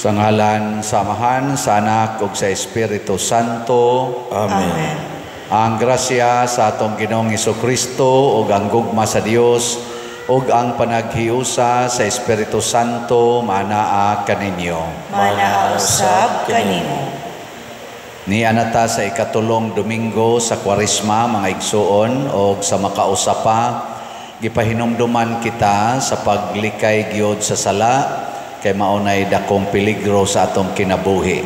Sa ngalan sa Amahan, sa Anak ug sa Espiritu Santo. Amen. Amen. Ang grasya sa atong Ginoong Hesukristo ug ang gugma sa Dios ug ang panaghiusa sa Espiritu Santo maanaa kaninyo. Manaa usab kanimo. Niana ta sa ikatulong Domingo sa Kwaresma, mga igsuon, og sa makausa pa gipahinumduman kita sa paglikay gyud sa sala kay maunay dakong peligro sa atong kinabuhi.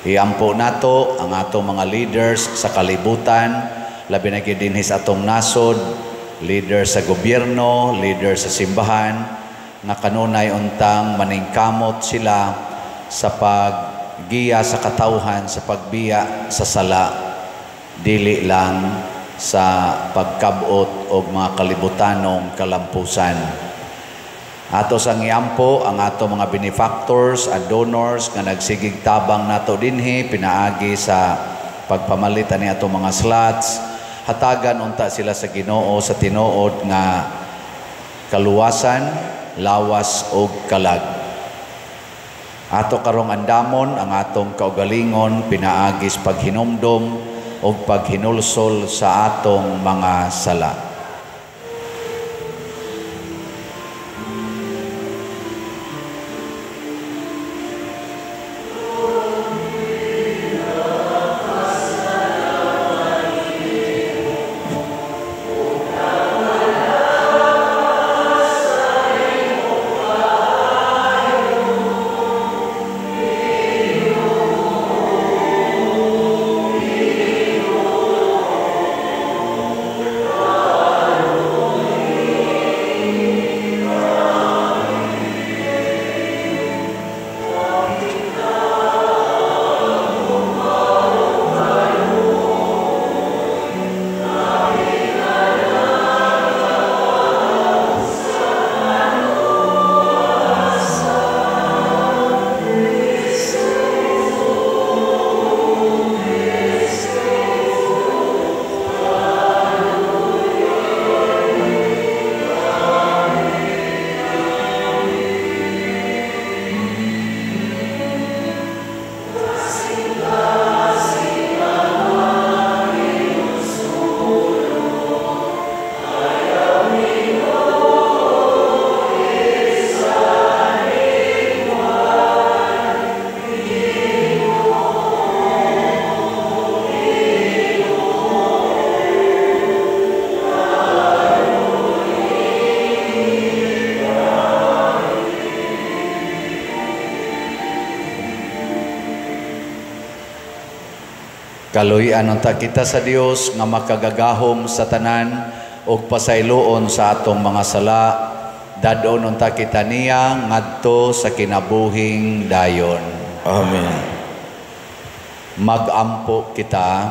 Iampo nato ang atong mga leaders sa kalibutan, labi na gyud dinhi sa atong nasod, leader sa gobyerno, leader sa simbahan, nga kanunay untang maningkamot sila sa paggiya sa katawhan, sa pagbiya sa sala, dili lang sa pagkabot og mga kalibutanong kalampusan. Ato sang iampo ang ato mga benefactors at donors nga nagsigig tabang nato dinhi pinaagi sa pagpamalit ani ato mga slots. Hatagan unta sila sa Ginoo sa tinuod nga kaluwasan, lawas ug kalag. Ato karong andamon ang atong kaugalingon pinaagi sa paghinumdom ug paghinulsol sa atong mga sala. Kaluy-an unta kita sa Dios nga makagagahom sa tanan ug pasayloon sa atong mga sala. Dad-on unta kita niya ngadto sa kinabuhing dayon. Amen. Magampo kita.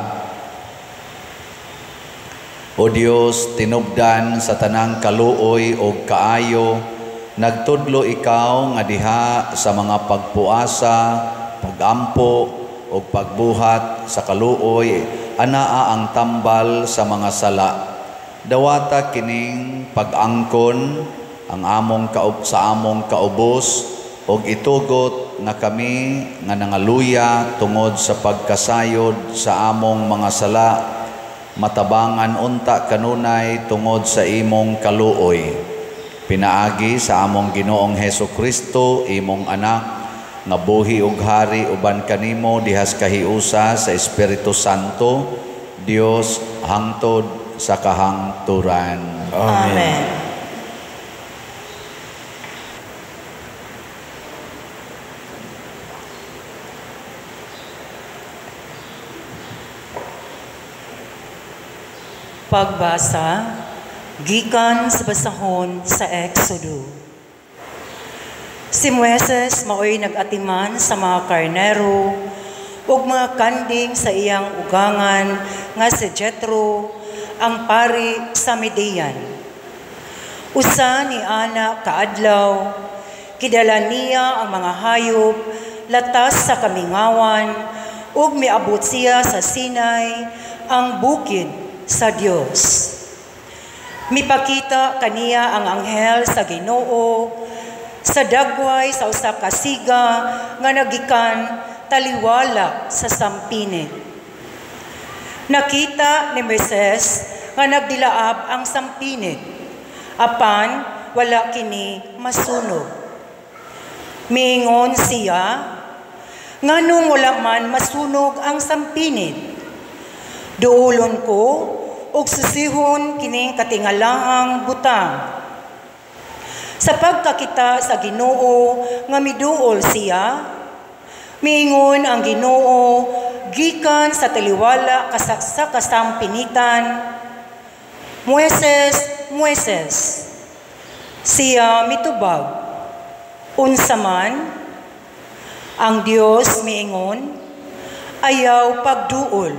O Dios, tinubdan sa tanang kaluoy ug kaayo, nagtudlo ikaw nga diha sa mga pagpuasa, pagampo ug pagbuhat sa kaluoy, anaa ang tambal sa mga sala. Dawata kining pag-angkon ang among sa among kaubos ug itugot nga kami nga nangaluya tungod sa pagkasayod sa among mga sala, matabangan unta kanunay tungod sa imong kaluoy. Pinaagi sa among Ginoong Hesus Kristo, imong anak, nga buhi ug hari uban kanimo dihas kahiusa sa Espiritu Santo, Dios hangtod sa kahangturan. Amen. Amen. Pagbasa gikan sa basahon sa Exodo. Si Moises maoy nag-atiman sa mga karnero ug mga kanding sa iyang ugangan nga si Jethro, ang pari sa Midian. Usa ni ana kaadlaw, kidala niya ang mga hayop latas sa kamingawan ug miabot siya sa Sinai, ang bukid sa Dios. Mipakita kaniya ang anghel sa Ginoo sa dagway sa usa ka siga nga nagikan taliwala sa sampinit. Nakita ni Moises nga nagdilaab ang sampinit, apan wala kini masunog. Miingon siya, nganong wala man masunog ang sampinit? Duolon ko ug susihon kining katingalahang butang. Sa pagkakita sa Ginoo nga miduol siya, miingon ang Ginoo gikan sa taliwala sa kasampinitan, Moises, Moises. Siya mitubag, unsa man? Ang Dios miingon, ayaw pagduol.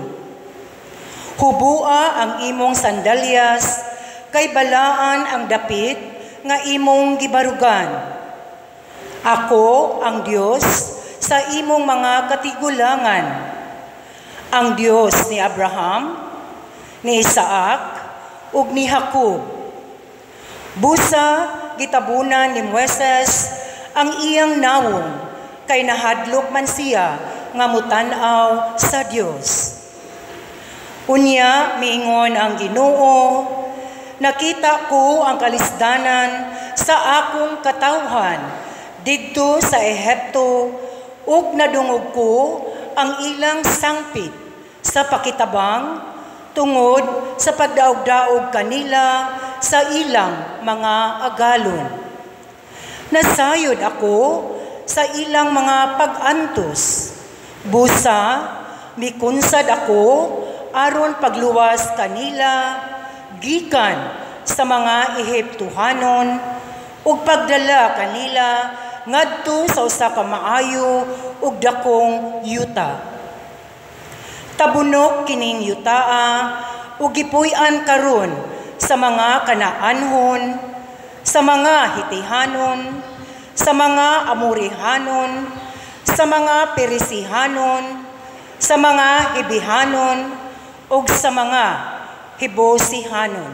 Hubua ang imong sandalyas, kay balaan ang dapit nga imong gibarugan. Ako ang Dios sa imong mga katigulangan, ang Dios ni Abraham, ni Isaac, ug ni Jacob. Busa gitabunan ni Moises ang iyang nawong, kay nahadlok man siya nga mutan-aw sa Dios. Unya miingon ang Ginoo, nakita ko ang kalisdanan sa akong katawhan didto sa Ehipto, ug nadungog ko ang ilang sangpit sa pakitabang tungod sa pagdaog-daog kanila sa ilang mga agalon. Nasayod ako sa ilang mga pag-antos. Busa, mikunsad ako aron pagluwas kanila gikan sa mga Ehiptohanon ug pagdala kanila ngadto sa usa ka maayo ug dakong yuta. Tabunok kining yutaa ug gipuy-an karon sa mga Kanaanhon, sa mga Hitihanon, sa mga Amorihanon, sa mga Perisihanon, sa mga Hibihanon, ug sa mga Hibosihanon.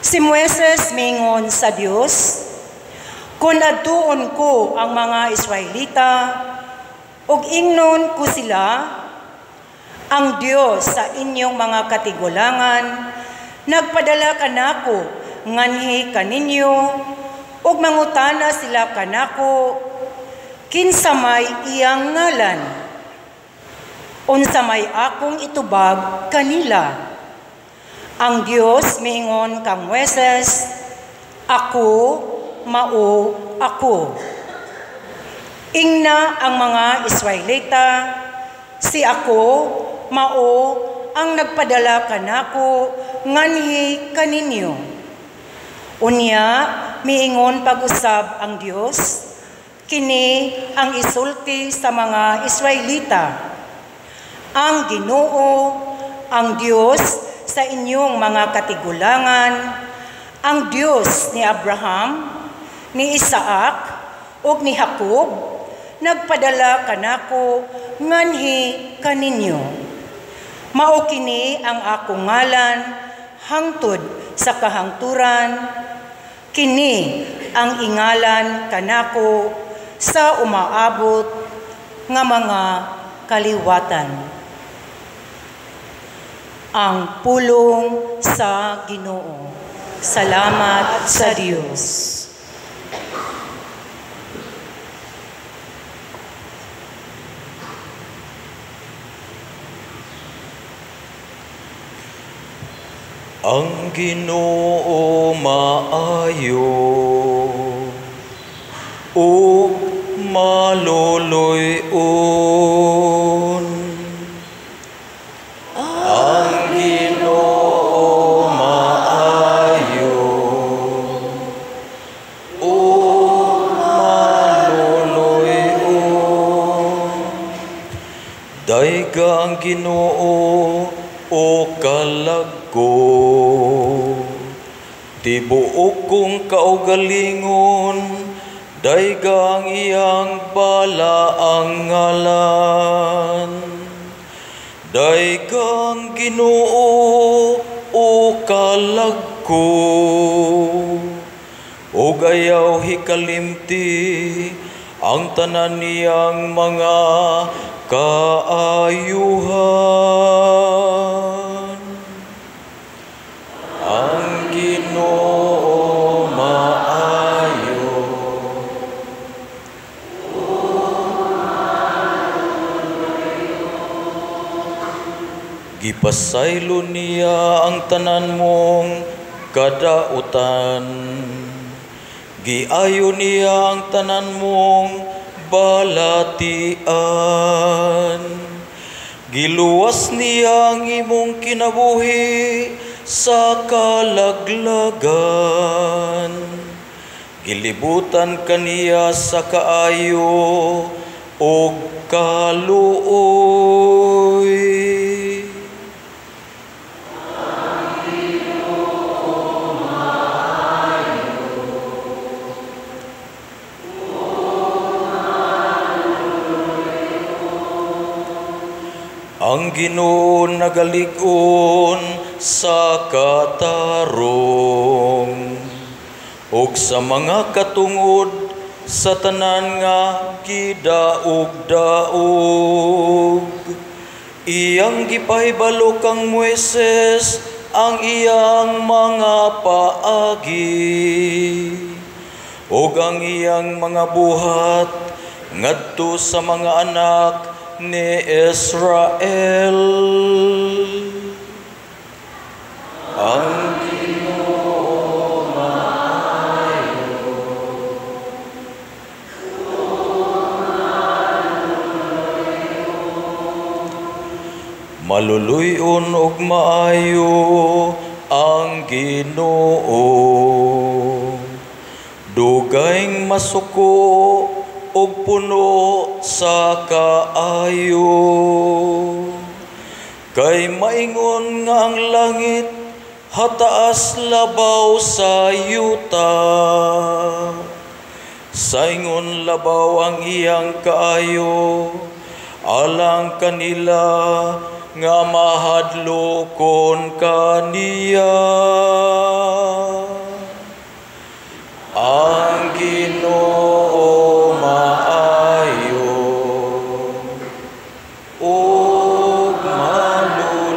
Si Moises mingon sa Dios, kung adtuon ko ang mga Israelita, ug ingnon ko sila, ang Dios sa inyong mga katigulangan, nagpadala kanako nganhi kaninyo, ug mangutana sila kanako, kinsa may iyang ngalan? Unsa may akong itubag kanila? Ang Dios miingon kang Moises, ako mao ako. Ingna ang mga Israelita, si ako mao ang nagpadala kanako nganhi kaninyo. Unya miingon pag-usab ang Dios, kini ang isulti sa mga Israelita. Ang Ginoo, ang Dios sa inyong mga katigulangan, ang Dios ni Abraham, ni Isaac, ug ni Jacob, nagpadala kanako nganhi kaninyo. Mao kini ang akong ngalan hangtod sa kahangturan, kini ang ingalan kanako sa umaabot nga mga kaliwatan. Ang pulong sa Ginoo. Salamat sa Dios. Ang Ginoo maayo ug maluluy-on. Ang Ginoo maayo ug maluluy-on. Dayga ang Ginoo o kalag ko, tibuok kong kaugalingon, dayga ang iyang balaang ngalan. Dayga ang Ginoo o kalag ko, Ug ayaw hikalimti ang tanan niyang mga kaayuhan. Ang Ginoo maayo. Gipasaylo niya ang tanan mong kadautan. Giayo niya ang tanan mong balatian. Giluwas niya ang imong kinabuhi sa kalaglagan. Gilibutan kaniya sa kaayo ug kaluoy. Ang Ginoo nagalig-on sa katarong ug sa mga katungod sa tanan nga gidaog-daog. Iyang gipahibalo kang Moises ang iyang mga paagi ug ang iyang mga buhat ngadto sa mga anak ni Israel. Ang Ginoo maayo. Maluluy-on ug maayo ang Ginoo. Dugayng masuko ug puno sa kaayo. Kay maingon nga ang langit hataas labaw sa yuta. Saingon labaw ang iyang kaayo alang kanila nga mahadlokon kaniya. Ang Ginoo maayo ug maluluy-on.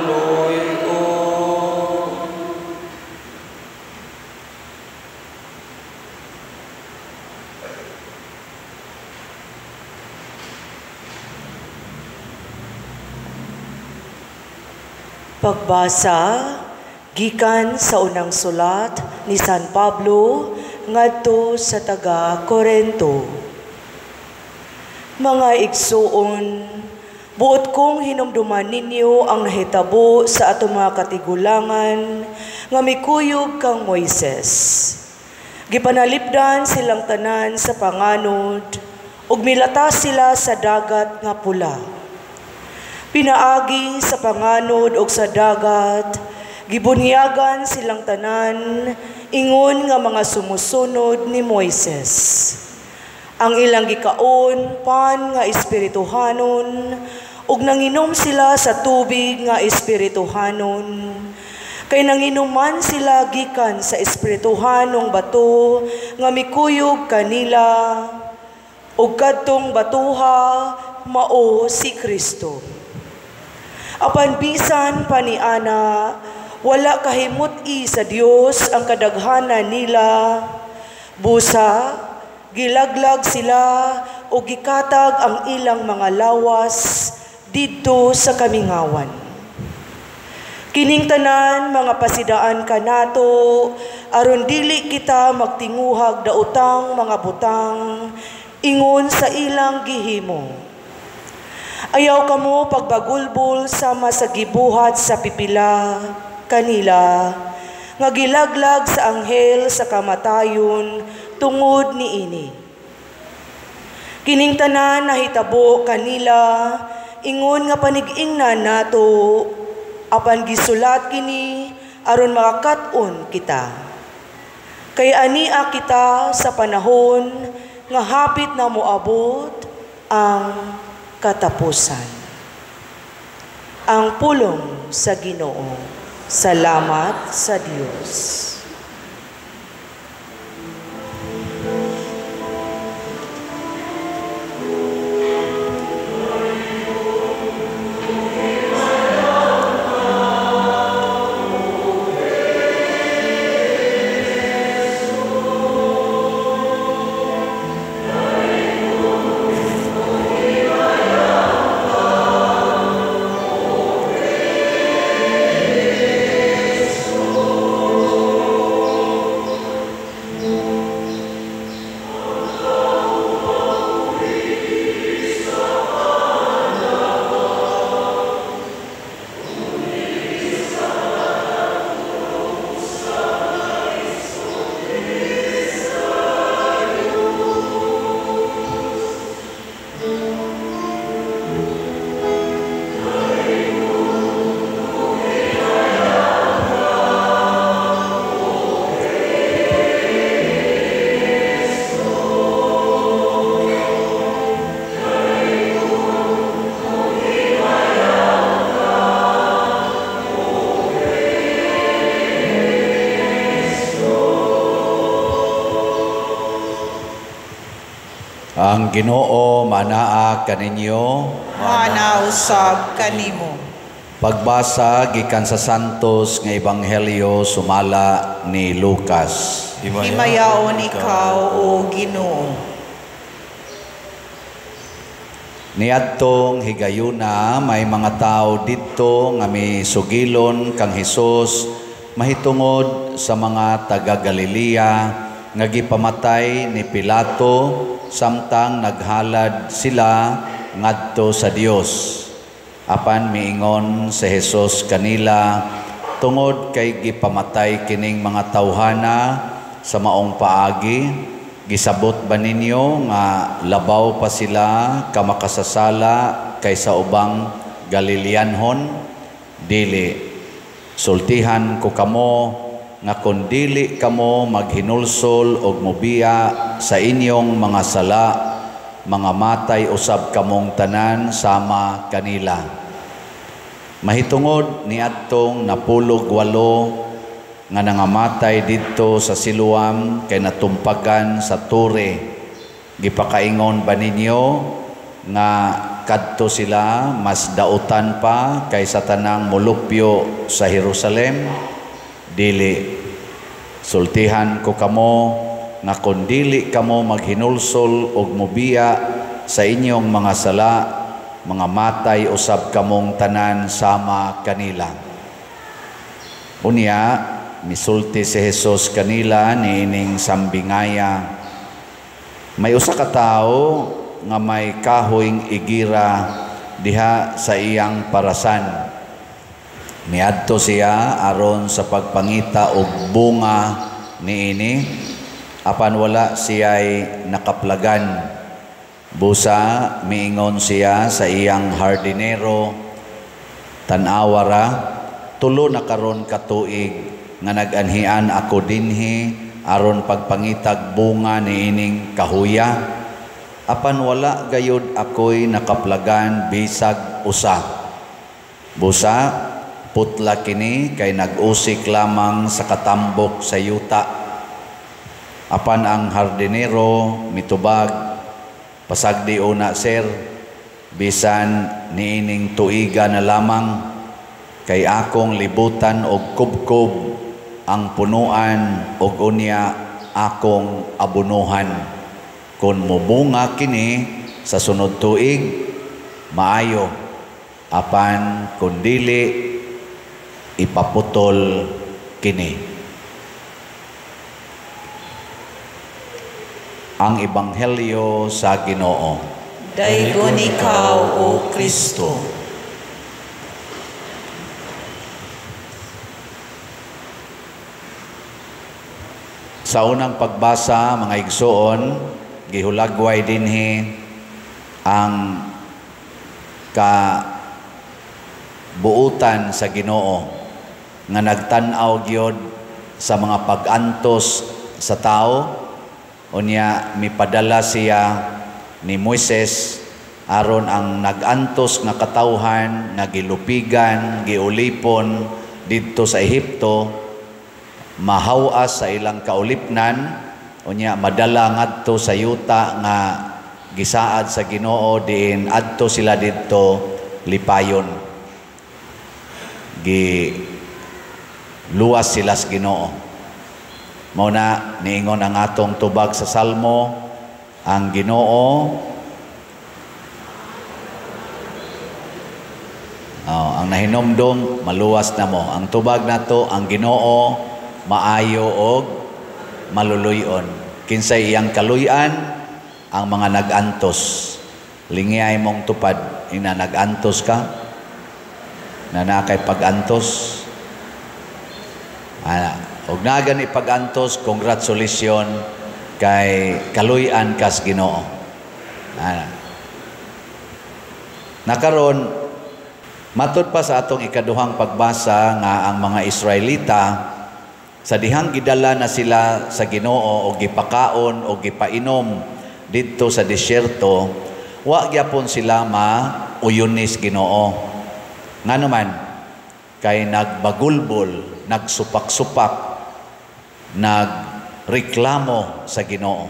Pagbasa gikan sa unang sulat ni San Pablo ngadto sa taga Korento. Mga igsuon, buot kong hinumduman ninyo ang nahitabo sa atong mga katigulangan nga mikuyog kang Moises. Gipanalipdan silang tanan sa panganod ug milatas sila sa dagat nga pula. Pinaagi sa panganod ug sa dagat, gibunyagan silang tanan ingon nga mga sumusunod ni Moises. Ang ilang gikaon pan nga espirituhanon ug nanginom sila sa tubig nga espirituhanon. Kay nanginuman sila gikan sa espirituhanong bato nga mikuyog kanila ug kadtong batuha mao si Kristo. Apan bisan pa ni ana, wala kahimut-i sa Dios ang kadaghanan nila. Busa, gilaglag sila o gikatag ang ilang mga lawas didto sa kamingawan. Kining tanan mga pasidaan kanato, aron dili kita magtinguhag daotang mga butang, ingon sa ilang gihimo. Ayaw kamo pagbagulbol sama sa gibuhat sa pipila kanila, nga gilaglag sa anghel sa kamatayon tungod niini. Kining tanan nahitabo kanila, ingon nga panig-ingnan nato, apan gisulat kini aron makakat-on kita. Kay ania kita sa panahon nga hapit na moabot ang katapusan. Ang pulong sa Ginoo. Salamat sa Dios. Ang Ginoo manaa kaninyo. Maanaa usab kanimo. Pagbasa gikan sa Santos nga Ebanghelyo sumala ni Lucas. Himayaon ikaw, o Ginoo. Niadtong higayuna may mga tao didto nga misugilon kang Hesus mahitungod sa mga taga Galilea nga gipamatay ni Pilato samtang naghalad sila ngadto sa Dios. Apan miingon si Hesus kanila, tungod kay gipamatay kining mga tawhana sa maong paagi, gisabot ba ninyo nga labaw pa sila kamakasasala kaysa ubang Galileanhon? Dili. Sultihan ko kamo nga kon dili kamo maghinulsol og mobiya sa inyong mga sala, mga matay usab kamong tanan sama kanila. Mahitungod niadtong 48 nga nangamatay didto sa Siloam kay natumpagan sa tore, gipakaingon ba ninyo nga kadto sila mas dautan pa kaysa tanang molupyo sa Jerusalem? Dili. Sultihan ko kamo nga kon dili kamo maghinulsol og mobiya sa inyong mga sala, mga matay usab kamong tanan sama kanila. Unya misulti si Hesus kanila niining sambingaya, may usa ka tawo nga may kahoyng igira diha sa iyang parasan. Miadto siya aron sa pagpangita og bunga niini, apan wala siya'y nakaplagan. Busa miingon siya sa iyang hardinero, tan-awa ra, tulo na karon ka tuig nga nag-anhian ako dinhi aron pagpangitag bunga niining kahuya, apan wala gayud ako'y nakaplagan bisag usa. Busa putla kini kay nag-usik lamang sa katambok sa yuta. Apan ang hardinero mitubag, pasagdi una sir, bisan niining tuiga na lamang, kay akong libutan og kubkob ang punuan og unya akong abunuhan. Kon mobunga kini sa sunod tuig, maayo, apan kun dili, ipaputol kini. Ang Ebanghelyo sa Ginoo. Daygon ikaw, O Kristo. Sa unang pagbasa, mga igsoon, gihulagway dinhi ang kabuutan sa Ginoo nga nagtan-aw gyud sa mga pag-antos sa tao. Unya mipadala siya ni Moises aron ang nag-antos nga katawhan nga gilupigan, giulipon didto sa Ehipto, mahawas sa ilang kaulipnan. Unya madala ngadto sa yuta nga gisaad sa Ginoo, diin adto sila didto lipayon. Gi luwas sila sa Ginoo. Mao na niingon ang atong tubag sa Salmo, ang Ginoo ang nahinomdom maluwas na mo. Ang tubag nato, ang Ginoo maayo og maluluyon. Kinsay iyang kaluy-an? Ang mga nag-antos. Lingiyay mong tupad, ina nag-antos ka, na nakay pag-antos. Og nagan ipag-antos, congratulations kay kaluy-an kas Ginoo. Nakaron matud pa sa atong ikaduhang pagbasa nga ang mga Israelita sa dihang gidala na sila sa Ginoo o gipakaon o gipainom didto sa disyerto, wa gyapon sila mauyunis Ginoo. Ngano man, kay nagbagulbol, nagsupak-supak, nagreklamo sa Ginoo.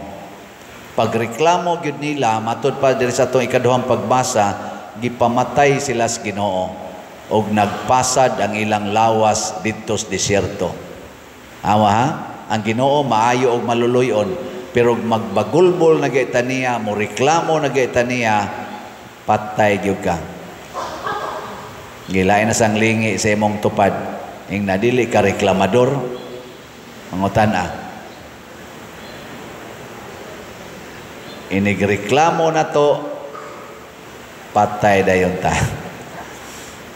Pagreklamo gyud nila, matud pa diri sa atong ikaduhang pagbasa, gipamatay sila sa Ginoo og nagpasad ang ilang lawas didto sa disyerto. Awa ha? Ang Ginoo maayo og maluluy-on, pero magbagulbol na gyud niya, mo reklamo na gyud niya, patay gyud ka. Gilain na sang lingi sa imong tupad. Ing nadili ka reklamador, mangutan-a. Inigreklamo na to, patay dayon ta.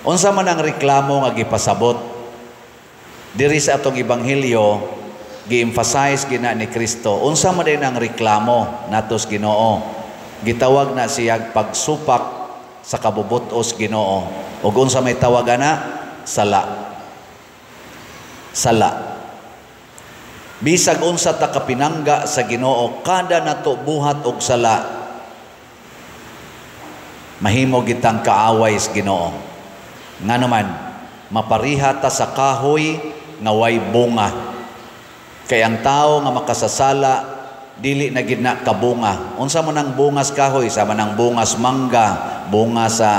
Unsa man ang reklamo nga gipasabot diri sa atong ebanghelyo, gi-emphasize gina ni Kristo. Unsa man din ang reklamo natos Ginoo? Gitawag na siyag pagsupak sa kabubutos Ginoo. Ug unsa may tawag ana? Sala. Sala. Bisag unsa ta kapinangga sa Ginoo, kada nato buhat og sala, mahimo gitang kaaway sa Ginoo. Ngano man, mapariha ta sa kahoy nga way bunga. Kay ang tao nga makasasala dili na gid na kabunga. Unsa man ang bungas kahoy? Sama nang bungas mangga, bunga sa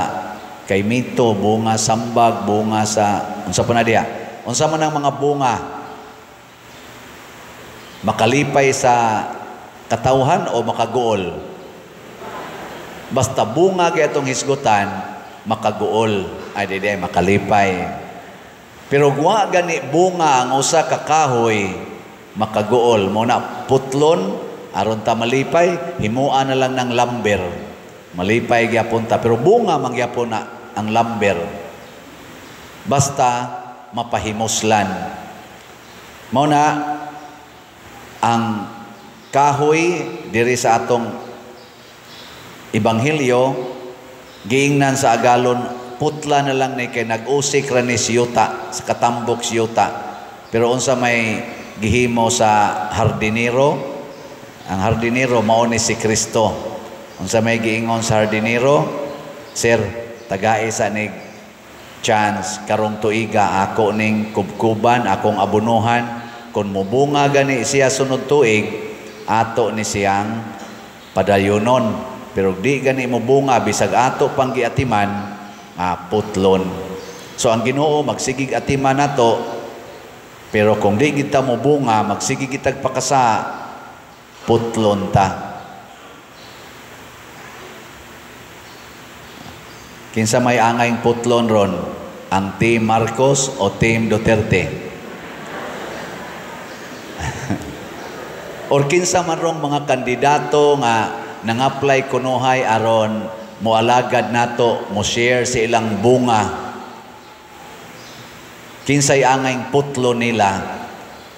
kaymito, bunga sambag, bunga sa unsa pa na diha? Unsa man ang mga bunga? Makalipay sa katawhan o makaguol? Basta bunga kay atong hisgutan, makaguol. Ay di di makalipay. Pero wa gani bunga ang usa ka kahoy, makaguol. Mo na putlon aron ta malipay, himuan na lang ng lumber. Malipay gyapon ta, pero bunga man gyapon na ang lumber. Basta mapahimuslan. Mao na ang kahoy diri sa atong ebanghelyo, giingnan sa agalon, putla na lang ni kay nag-usik ra ni siyuta, sa katambok siyuta. Pero unsa may gihimo sa hardinero? Ang hardinero mao ni si Kristo. Unsa may giingon sa hardinero? Sir, tagae sa nig chance karong tuiga, ako ning kubkuban, akong abunuhan. Kung mubunga gani siya sunod tuig, ato ni siyang padayonon. Pero di gani mubunga bisag ato pang giatiman, putlon. So ang Ginoo magsigig atiman nato, pero kung di kita mubunga, magsigig kitag pakasa, putlon ta. Kinsa may angayng putlon ron? Ang Team Marcos o Team Duterte? Or kinsa man rong mga kandidato nga nang-apply kunuhay aron moalagad nato, mo share sa ilang bunga. Kinsay angay putlo nila,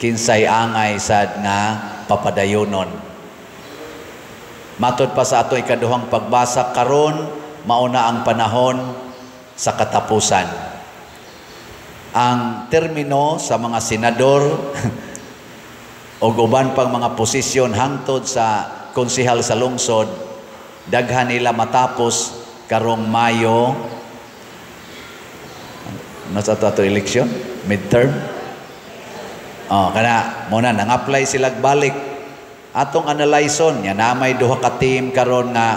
kinsay angay sad nga papadayonon. Matod pa sa ato ikaduhang pagbasa karon, mauna ang panahon sa katapusan. Ang termino sa mga senador o uban pang mga posisyon hangtod sa konsehal sa lungsod, daghan nila matapos karong Mayo. Ano sa ato eleksyon? Midterm? Oh, kana mo na nang-apply sila balik. Atong analyson nya na may duha ka team karon nga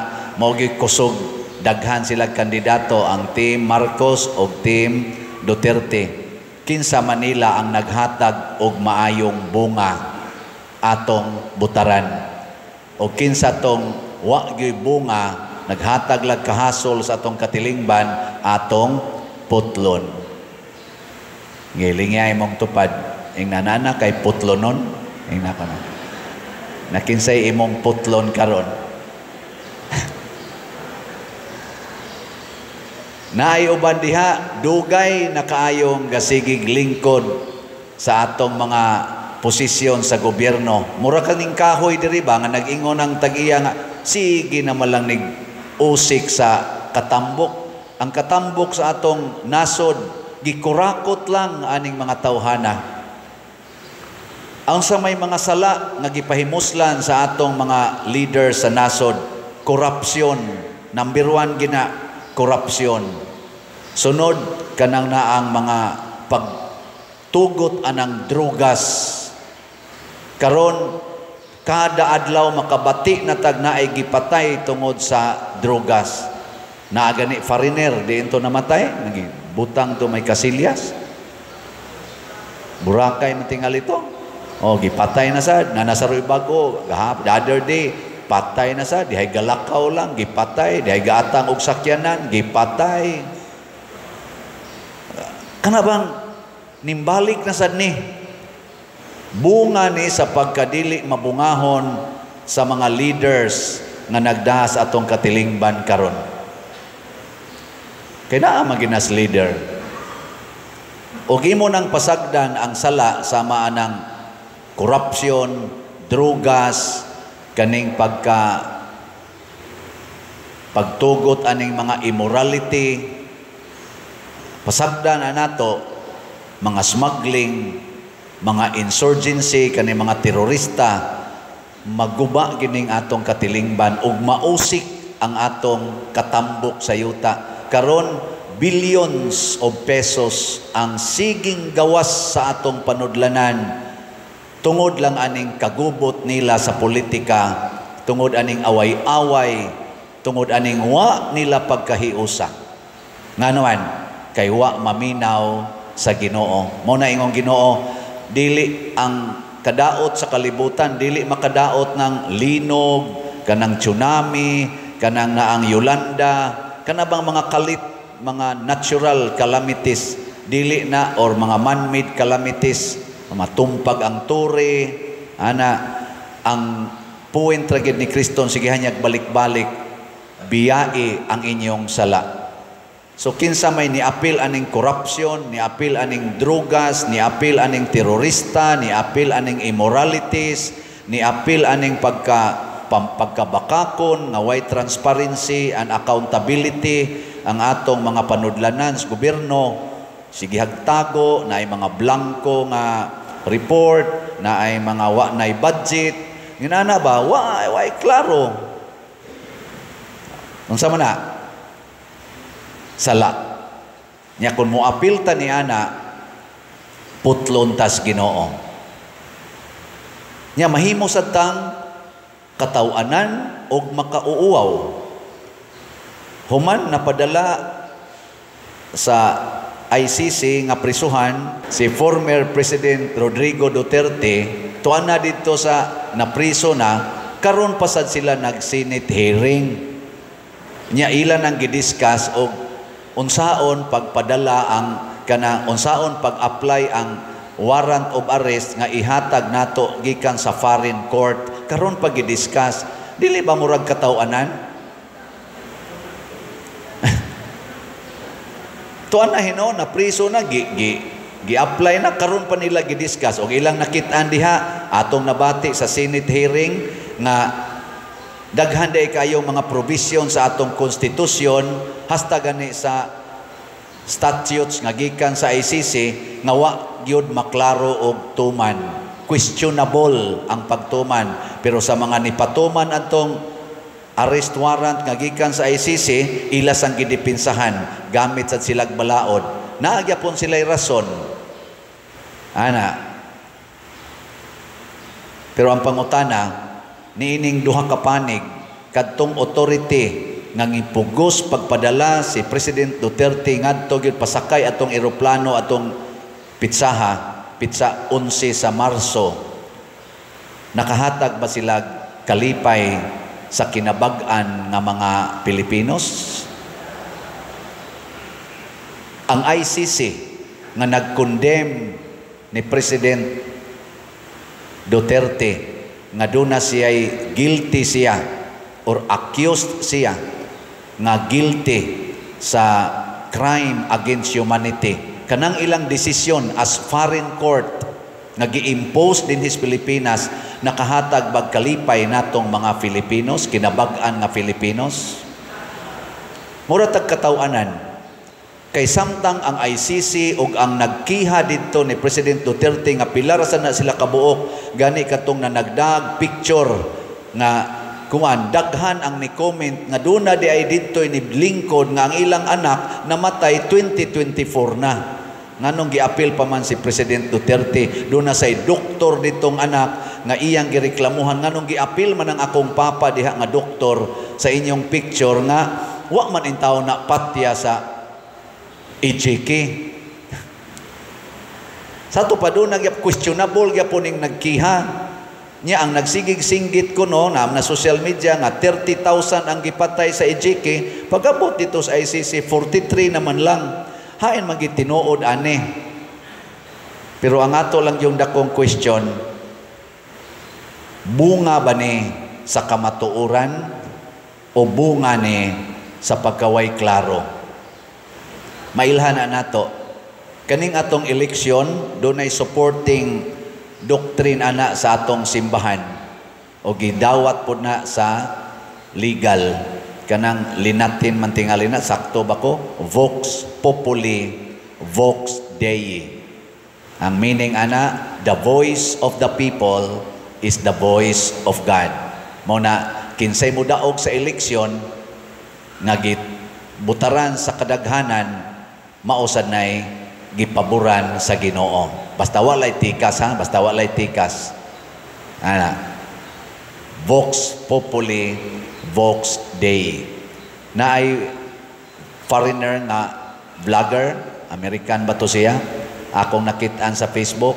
mao gyud kusog, daghan sila kandidato, ang Team Marcos o Team Duterte. Kinsa Manila ang naghatag og maayong bunga atong butaran, o kinsa tong wa gyud bunga naghatag lag kahasol sa atong katilingban atong putlon. Gilingay mong tupad ing nanana kay putlonon, ing nako na. Nakinsay imong putlon karon. Naay uban diha dugay na kaayong gasigig lingkod sa atong mga posisyon sa gobyerno. Mura kaning kahoy diri ba nga nag-ingon ang tag-iya nga sige naman lang nig usik sa katambok. Ang katambok sa atong nasod gikurakot lang aning mga tawhana. Ang sa may mga sala nga gipahimuslan sa atong mga leader sa nasod, korupsyon. Number 1 gina korupsyon. Sunod kanang naang mga pagtugot anang drugas. Karon Kada adlaw makabati na tag naay gipatay tungod sa drogas. Naa gani foreigner diin to namatay, butang to may kasilyas. Boracay man tingali to. Oh, gipatay na sad, na nasa roy bago, the other day, patay na sad, dihay galakaw lang, gipatay, dihay gaatang og sakyanan, gipatay. Kana bang nimbalik na sad ni? Bunga ni sa pagkadili mabungahon sa mga leaders nga nagdahas atong katilingban karon. Kay naa maginas leader. Og imo nang pasagdan ang sala sama anang corruption, drugas, kaning pagtugot aning mga immorality, pasagdan anato mga smuggling, mga insurgency, kaning mga terorista, maguba gining atong katilingban ug mausik ang atong katambok sa yuta. Karon billions of pesos ang siging gawas sa atong panudlanan tungod lang aning kagubot nila sa politika, tungod aning away-away, tungod aning wa nila pagkahiusa. Ngano man kay wa maminaw sa Ginoo. Mo na ingong Ginoo, dili ang kadaot sa kalibutan, dili makadaot ng linog, kanang tsunami, kanang naang Yolanda, kana bang mga kalit, mga natural calamities, dili na, or mga man-made calamities, matumpag ang tore, ana, ang point ra gid ni Kristo, sige hanyag balik-balik, biyai ang inyong sala. So kinsa may niapil aning corruption, niapil aning drogas, niapil aning terorista, niapil aning immoralities, niapil aning pagkabakakon nga way transparency and accountability ang atong mga panudlanan sa gobyerno, sige hagtago, na ay mga blanco nga report, na ay mga wa nay budget, nginana ba wa way klaro. Unsa man na? Sala. Nya kun moapil ta ni ana, putlon tas Ginoo. Nya mahimo sad tang kataw-anan og makauuaw. Human napadala sa ICC nga prisuhan si former President Rodrigo Duterte, tuan na dito sa napriso na, karon pa sad sila nag-Senate hearing. Nya ilan ang gidiscuss og unsaon pagpadala ang kana, unsaon pag-apply ang warrant of arrest nga ihatag nato gikan sa foreign court, karon pag gidiscuss. Dili ba murag kataw-anan? Tuan na hino, na priso na, gi-apply na, karon pa nila gidiscuss og ilang nakit-an diha atong nabati sa Senate hearing nga daghan day kayo mga provision sa atong konstitusyon hasta gani sa statutes nga gikan sa ICC nga wa gyud maklaro og tuman. Questionable ang pagtuman, pero sa mga nipatuman atong arrest warrant nga gikan sa ICC, ilas ang gidipinsahan gamit sad silag balaod. Naa gyapon sila'y rason ana. Pero ang pangutana niining duha ka panig kadtong authority nga gipugos pagpadala si President Duterte ngadto gyud pasakay atong eroplano atong pitsaha, pitsa 11 sa Marso, nakahatag ba sila kalipay sa kinabag-an nga mga Pilipinos? Ang ICC nga nag-condemn ni President Duterte nga doon na siya'y guilty siya or accused siya nga guilty sa crime against humanity, kanang ilang desisyon as foreign court nga gi-impose din his Pilipinas, nakahatag bag kalipay natong mga Filipinos, kinabag-an nga Filipinos? Mura tag kataw-anan. Kay samtang ang ICC ug ang nagkiha didto ni President Duterte nga pila ra na sila kabuok, gani katong nanagdag picture nga kuan daghan ang ni-comment nga duna di ay didto ni lingkod nga ang ilang anak namatay 2024 na. Nganong giapil pa man si President Duterte, duna say doktor ditong anak nga iyang gireklamuhan, nganong giapil man ang akong papa diha nga doktor sa inyong picture nga wa man intaw na patya sa EJK. Sa ato pa doon, nagyap questionable gyapon ning nagkiha. Nya ang nagsigig-singgit ko no na, na social media nga 30,000 ang gipatay sa EJK, pag-abot dito sa ICC, 43 naman lang. Hain man tinuod ani? Pero ang ato lang yung dakong question, bunga ba ni sa kamatuoran o bunga ni sa pagkaway klaro? Mailhan na nato. Kaning atong eleksyon, dunay supporting doctrine ana sa atong simbahan o gidawat po na sa legal, kanang linatin man tingali na, sakto ba ko? Vox populi, vox Dei. Ang meaning ana, the voice of the people is the voice of God. Mao na kinsay mo daog sa eleksyon nga butaran sa kadaghanan, mao sad nay gipaboran sa Ginoo. Basta walay tikas ha, basta walay tikas. Ana. Vox populi, vox Dei. Na ay foreigner nga vlogger, American ba to siya? Akong nakitaan sa Facebook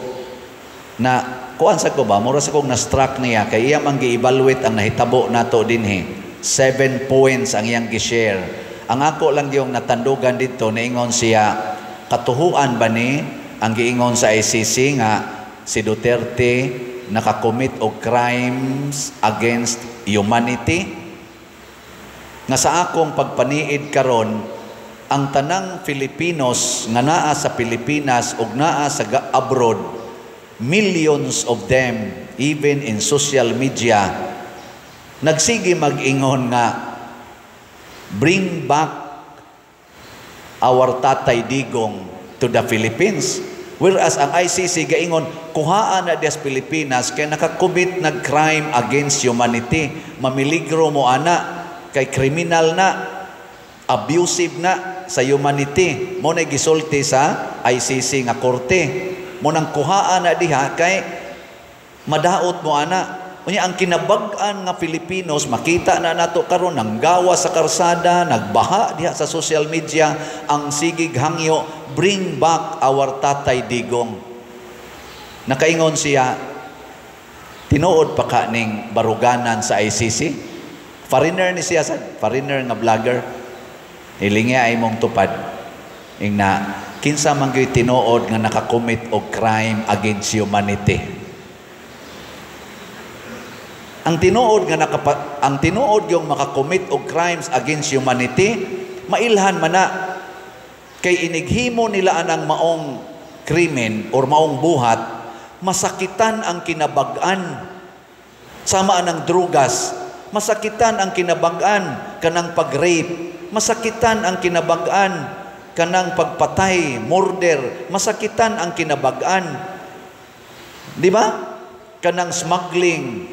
na kuan sa ko ba, mura sa kong na-struck niya kay iya man gi-evaluate ang nahitabo nato dinhi. 7 points ang iyang gi-share. Ang ako lang yung natandugan dito, niingon siya, katuhuan ba ni ang giingon sa ICC nga si Duterte nakakommit og crimes against humanity? Nga sa akong pagpaniid karon, ang tanang Filipinos nga naa sa Pilipinas ug naa sa abroad, millions of them, even in social media, nagsige mag-ingon nga "Bring back our Tatay Digong to the Philippines." Whereas ang ICC gaingon, kuhaan na dias Pilipinas kay nakakommit nag crime against humanity. Mamiligro mo ana kay criminal na, abusive na sa humanity. Mao na gisulti sa ICC nga korte. Mao nang kuhaan na diha kay madaot mo ana. Unya ang kinabag-an nga Filipinos, makita na nato karon nanggawa sa karsada, nagbaha diha sa social media ang sigig hangyo, "Bring back our Tatay Digong." Nakaingon siya, tinuod pa ka ning baruganan sa ICC? Foreigner ni siya sa foreigner nga vlogger. Ilingi ay mong tupad. Ingna, kinsa man gyud tinuod nga nakakommit og crime against humanity? Ang tinuod yung makakommit og crimes against humanity, mailhan man na kay inighimo nila anang maong krimen or maong buhat, masakitan ang kinabag-an. Sama anang drugas, masakitan ang kinabag-an, kanang pag-rape, masakitan ang kinabag-an, kanang pagpatay, murder, masakitan ang kinabag-an. Di ba? Kanang smuggling,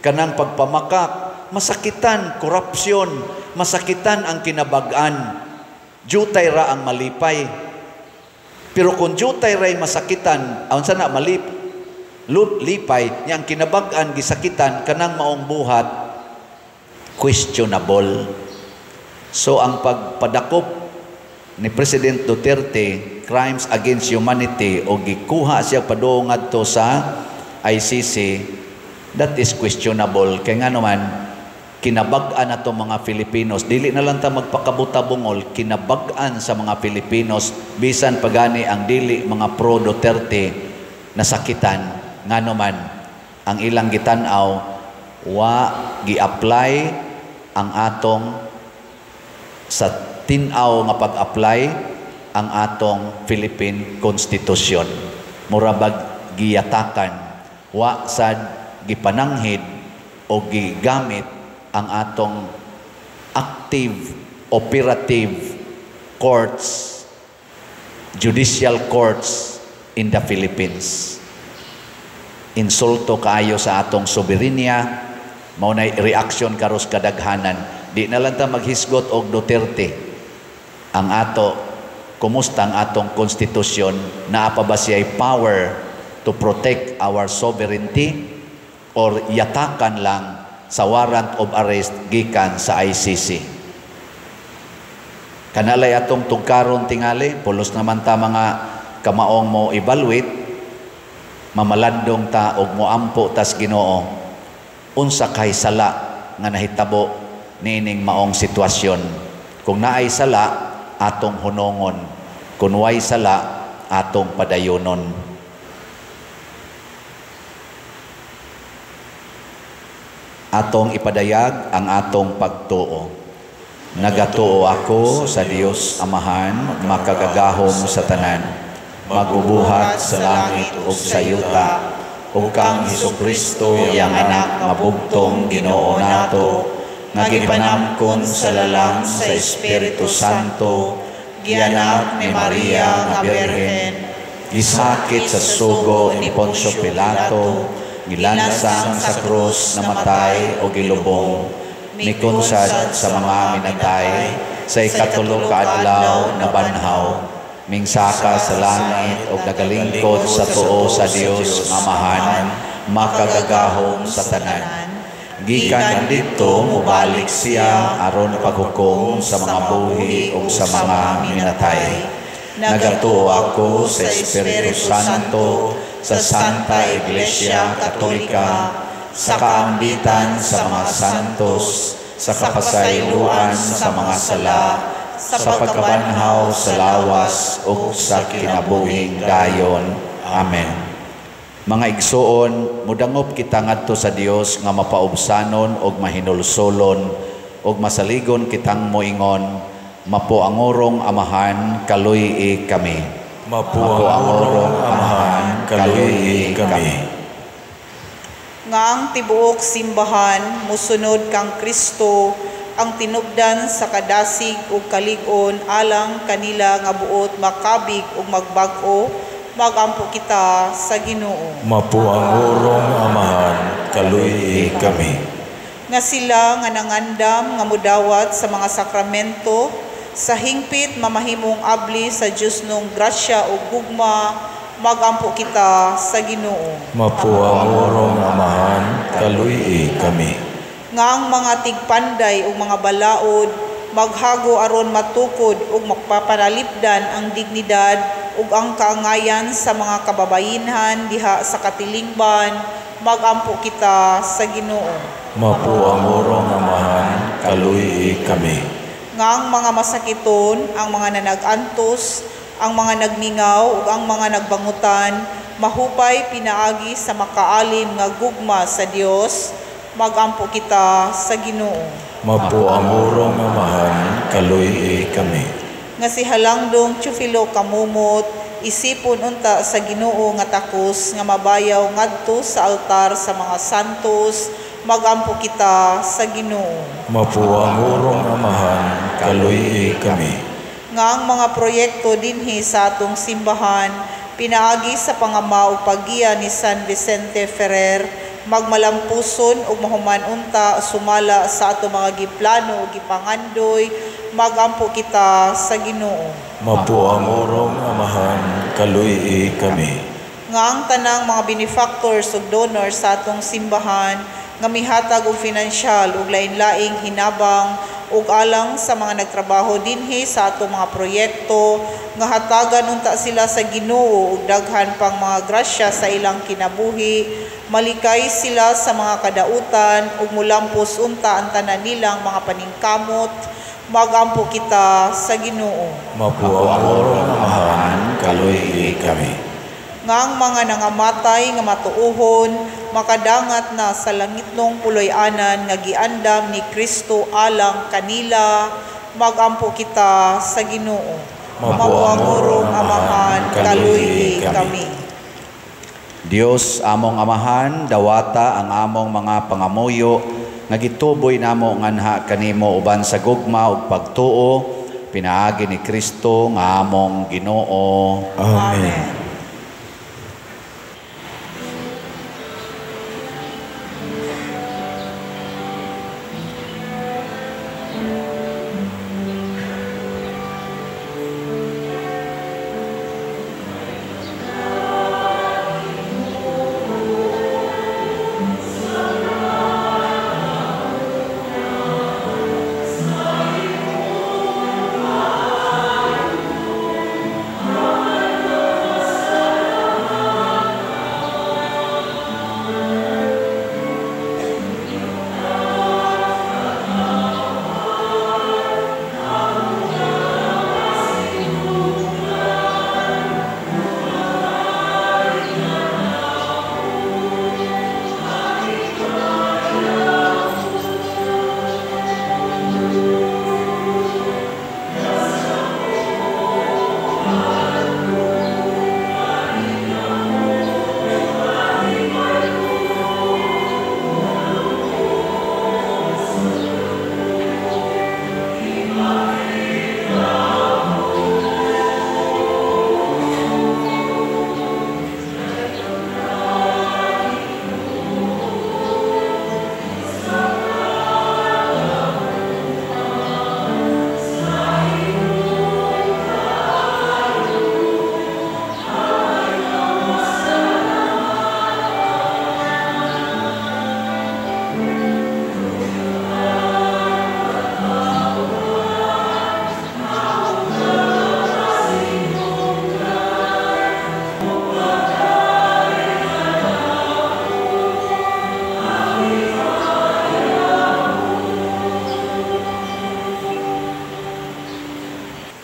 kanang pagpamakak, masakitan, korupsyon, masakitan ang kinabag-an. Jutay ra ang malipay. Pero kung jutay ra'y masakitan, aon sa na lipay, niya ang kinabag-an gisakitan, kanang maong buhat, questionable. So ang pagpadakop ni President Duterte, crimes against humanity, o gikuha siya padung ngadto sa ICC, that is questionable. Kaya nga naman, kinabag-an na to mga Filipinos. Dili na lang ta magpakabuta-bungol, kinabag-an sa mga Filipinos, bisan pagani ang dili mga pro Duterte, nasakitan. Nga naman, ang ilang gitan-aw, wa gi-apply ang atong sa tin-aw nga pag-apply ang atong Philippine Constitution. Mura bag giyatakan, wa sad gipananghid o gigamit ang atong active operative courts, judicial courts in the Philippines. Insulto kaayo sa atong soberenya, mao nay reaction karos kadaghanan. Di na lang ta maghisgot og Duterte. Ang ato, kumusta ang atong konstitusyon? Naa pa ba siya'y power to protect our sovereignty? or yatakan lang sa warrant of arrest gikan sa ICC. Kanalay atong tugkaron tingali, pulos naman ta mga kamaong mo evaluate, mamalandong ta og moampo tas Ginoo unsa kay sala nga nahitabo niining maong sitwasyon. Kung naay sala, atong hunongon. Kung way sala, atong padayonon. Atong ipadayag ang atong pagtuo. Nagatuo ako sa Dios Amahan, makagagahom sa tanan, magubuhat sa langit ug sa yuta, ug kang Hesukristo iyang anak nga bugtong Ginoo nato, nga gipanangkon sa lalang sa Espiritu Santo, gianak ni Maria nga Birhen, gisakit sa sugo ni Poncio Pilato, gilansang sa krus, namatay o gilubong, mikunsad sa mga minatay, sa ikatulo ka adlaw nabanhaw, mingsaka sa langit o nagalingkod sa tuo sa Dios nga Amahan, makagagahom sa tanan. Gikan didto mobalik siya aron paghukom sa mga buhi ug sa mga minatay. Nagatuo ako sa Espiritu Santo, sa Santa Iglesia Katolika, sa kaambitan sa mga santos, sa kapasayloan sa mga sala, sa pagkabanhaw sa lawas ug sa kinabuhing dayon. Amen. Mga igsoon, mudangop kita ngadto sa Dios nga mapaubsanon og mahinulsolon ug masaligon kitang moingon, Mapo ang orong Amahan, kaluy-i kami. Mapo ang orong Amahan, kaluy-i kami. Nga ang tibuok simbahan musunod kang Kristo, ang tinubdan sa kadasig ug kalig-on alang kanila nga buot makabig ug magbag-o, magampo kita sa Ginoo. Mapo ang orong Amahan, kaluy-i kami. Nga sila nga nangandam nga mudawat sa mga sakramento, sa hingpit mamahimong abli sa Dios nung grasya ug gugma, magampo kita sa Ginoo. Mapo ang orong Amahan, kaluy-i kami. Nga ang mga tigpanday ug mga balaod maghago aron matukod ug mapapanalipdan ang dignidad ug ang kaangayan sa mga kababayenhan diha sa katilingban, magampo kita sa Ginoo. Mapo ang orong Amahan, kaluy-i kami. Nga ang mga masakiton, ang mga nanag-antos, ang mga nagmingaw ug ang mga nagbangutan, mahupay pinaagi sa makaalim nga gugma sa Dios, magampo kita sa Ginoo. Mapo ang orong Amahan, kaluy-i kami. Nga si Halangdong Teofilo Camomot, isipon unta sa Ginoo nga takos nga mabayaw ngadto sa altar sa mga santos, magampo kita sa Ginoo. Mapo ang orong Amahan, kaluy-i kami. Nga ang mga proyekto dinhi sa atong simbahan pinaagi sa pangama ug paggiya ni San Vicente Ferrer, magmalampuson ug mahuman unta sumala sa ato mga giplano ug gipangandoy, magampo kita sa Ginoo. Mapo ang orong Amahan, kaluy-i kami. Nga ang tanang mga benefactors ug donors sa atong simbahan nga mihatag og finansyal ug lain-laing hinabang ug alang sa mga nagtrabaho dinhi sa atong mga proyekto, nga hatagan unta sila sa Ginoo ug daghan pang mga grasya sa ilang kinabuhi, malikay sila sa mga kadautan ug mulampos unta ang tanan nilang mga paningkamot, magampo kita sa Ginoo. Mapo ang orong Amahan, kaluy-i kami. Nga ang mga nangamatay nga matuohon, makadangat na sa langitnong puloy-anan nga giandam ni Kristo alang kanila, magampo kita sa Ginoo. Mapo ang orong Amahan, kaluy-i kami. Dios among Amahan, dawata ang among mga pangamuyo nga gituboy namo nganha kanimo uban sa gugma ug pagtuo pinaagi ni Kristo nga among Ginoo. Amen. Sa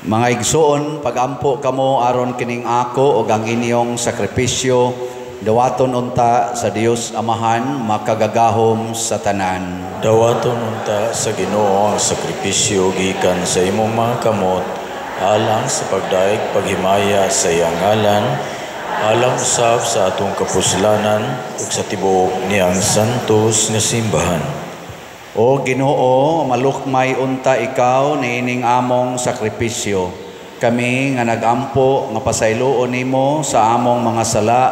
Mga igsoon, pagampo kamo aron kining ako og ang inyong sakripisyo, dawaton unta sa Dios Amahan makagagahom sa tanan. Dawaton unta sa Ginoo ang sakripisyo gikan sa imong mga kamot, alang sa pagdaig paghimaya sa iyang ngalan, alang usab sa atong kapuslanan ug sa tibuok niyang santos nga simbahan. O Ginoo, malukmay unta ikaw niining among sakripisyo. Kami nga nagampo nga pasayloon nimo sa among mga sala,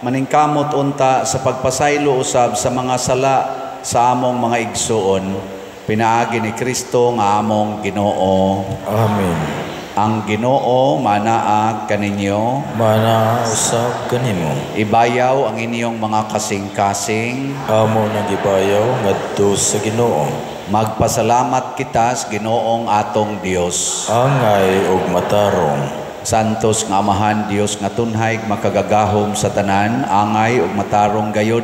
maningkamot unta sa pagpasaylo usab sa mga sala sa among mga igsuon. Pinaagi ni Kristo nga among Ginoo. Amen. Ang Ginoo manaa kaninyo, Manaa usab kanimo. Ibayaw ang inyong mga kasing-kasing. Amo nang gibayaw ngadto sa Ginoo. Magpasalamat kita sa Ginoong atong Dios. Angay og matarong. Santos nga Amahan, Dios nga tunhay makagagahom sa tanan, angay ug matarong gayod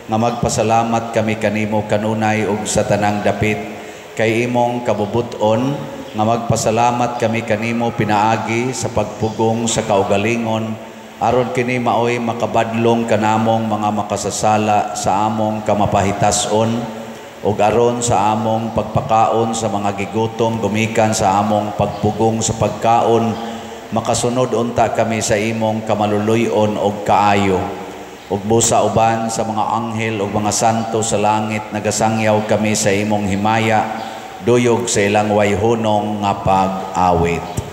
nga magpasalamat kami kanimo kanunay ug sa tanang dapit kay imong kabubut-on nga magpasalamat kami kanimo pinaagi sa pagpugong sa kaugalingon aron kini maoy makabadlong kanamong mga makasasala sa among kamapahitas-on ug aron sa among pagpakaon sa mga gigutom gumikan sa among pagpugong sa pagkaon makasunod unta kami sa imong kamaluluy-on og kaayo. Ug busa uban sa mga anghel ug mga santo sa langit nagasangyaw kami sa imong himaya duyog sa ilang wayhunong nga pag-awit.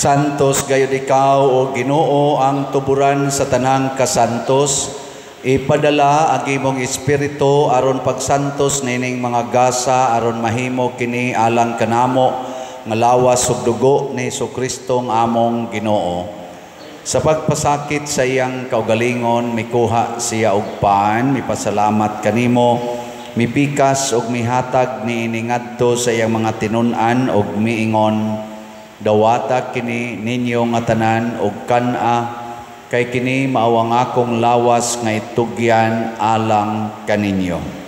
Santos gayud ikaw o Ginoo ang tuburan sa tanang kasantos. Ipadala ang imong espiritu aron pagsantos nining mga gasa aron mahimo kini alang kanamo nga lawas ug dugo ni Hesukristo nga among Ginoo. Sa pagpasakit sa iyang kaugalingon mikuha siya og paan, mipasalamat kanimo, mipikas ug mihatag niini ngadto sa iyang mga tinun-an ug miingon, dawata kini ninyo nga tanan og kan-a, kay kini mao ang akong lawas nga itugyan alang kaninyo.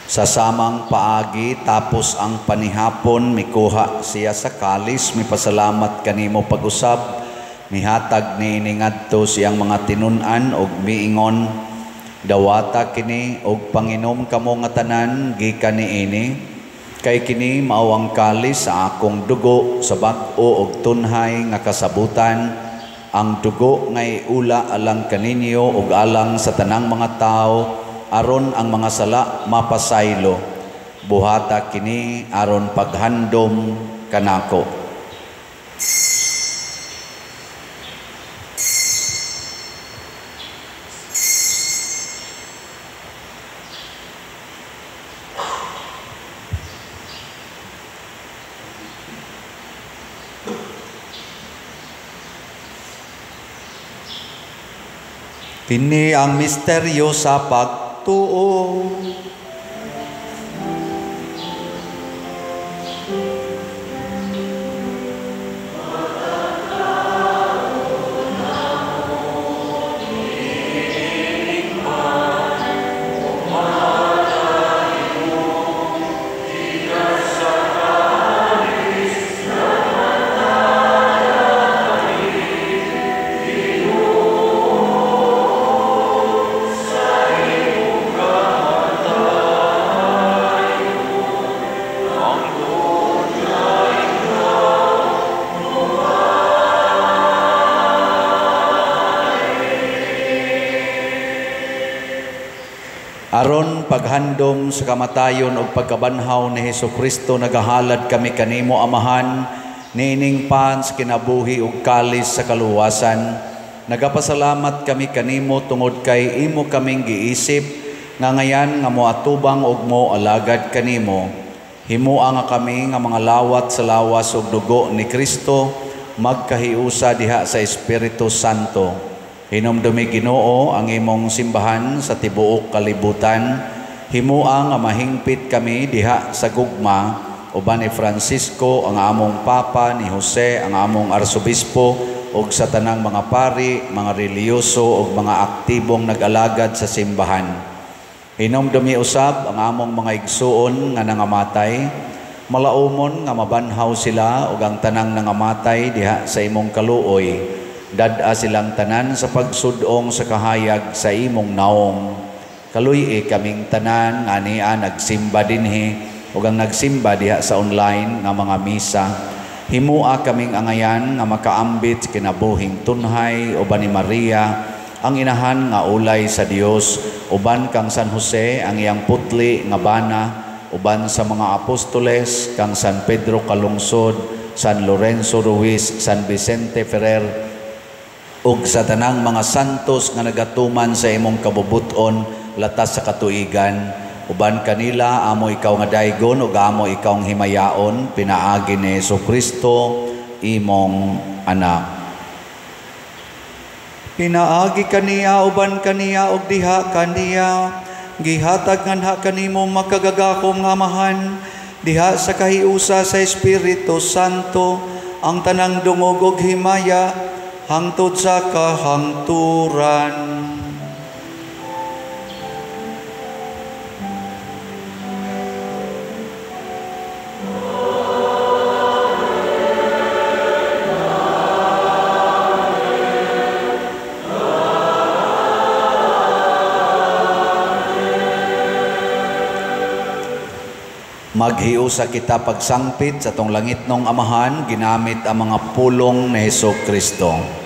Sa samang paagi, tapos ang panihapon, mikuha siya sa kalis, mipasalamat kanimo pag-usab, Nihatag niini ngadto siyang mga tinun-an og miingon, dawata kini og panginom kamo nga tanan gikan niini, kay kini mao ang kalis sa akong dugo sa bag-o og tunhay nga kasabutan, ang dugo nga iula alang kaninyo ug alang sa tanang mga tawo aron ang mga sala mapasaylo. Buhata kini aron paghandom kanako. Kini ang misteryo sa pagtuo. Aron paghandom sa kamatayon ug pagkabanhaw ni Hesukristo, nagahalad kami kanimo, Amahan, niining pan sa kinabuhi ug kalis sa kaluwasan. Nagapasalamat kami kanimo tungod kay imo kaming giisip nga ngayan nga moatubang ug moalagad kanimo. Himoa nga kami nga mga lawat sa lawas ug dugo ni Kristo magkahiusa diha sa Espiritu Santo. Hinumdumi Ginoo ang imong simbahan sa tibuok kalibutan. Himoa nga mahingpit kami diha sa gugma uban ni Francisco ang among Papa, ni Jose ang among Arsobispo, ug sa tanang mga pari, mga relihiyoso ug mga aktibong nag-alagad sa simbahan. Hinumdumi usab ang among mga igsuon nga nangamatay, malaumon nga mabanhaw sila ug ang tanang nangamatay diha sa imong kaluoy. Dad-a silang tanan sa pagsudong sa kahayag sa imong naong. Kaluy-i kaming tanan nga ania nagsimba dinhi ug ang nagsimba diha sa online nga mga misa. Himoa kaming angayan nga makaambit kinabuhing tunhay uban ni Maria ang inahan nga ulay sa Dios, uban kang San Jose ang iyang putli nga bana, uban sa mga apostoles kang San Pedro Calungsod, San Lorenzo Ruiz, San Vicente Ferrer, ug sa tanang mga santos nga nagatuman sa imong kabubut-on latas sa katuigan. Uban kanila amo ikaw nga daygon ug amo ikaw ang himayaon pinaagi ni Hesukristo imong anak. Pinaagi kaniya uban kaniya ug diha kaniya gihatag nganha kanimo makagagahom nga Amahan diha sa kahiusa sa Espiritu Santo ang tanang dungog ug himaya hangtod sa kahangturan. Maghiusa kita pagsangpit sa tong langitnong Amahan ginamit ang mga pulong ni Hesukristo.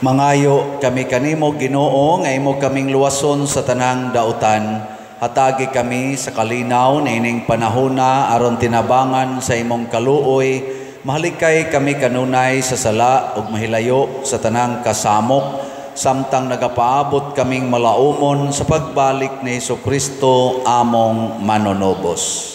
Mangayo kami kanimo, Ginoo, nga imo kaming luwason sa tanang dautan. Hatagi kami sa kalinaw niining panahona aron tinabangan sa imong kaluoy. Mahalikay kami kanunay sa sala ug mahilayo sa tanang kasamok, samtang nagapaabot kaming malaumon sa pagbalik ni Hesukristo among manunubos.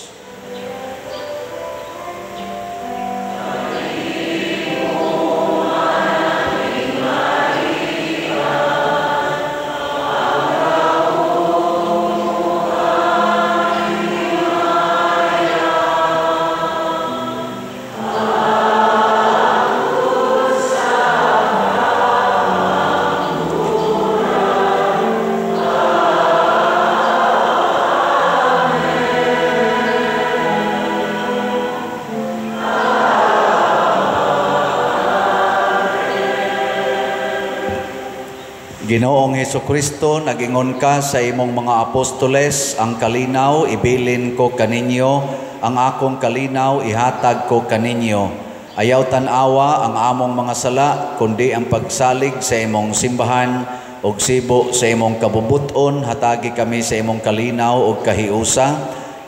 Ginoong Hesukristo, nagingon ka sa imong mga apostoles, ang kalinaw ibilin ko kaninyo, ang akong kalinaw ihatag ko kaninyo. Ayaw tan-awa ang among mga sala, kundi ang pagsalig sa imong simbahan ug sibo sa imong kabubuton, hatagi kami sa imong kalinaw ug kahiusa.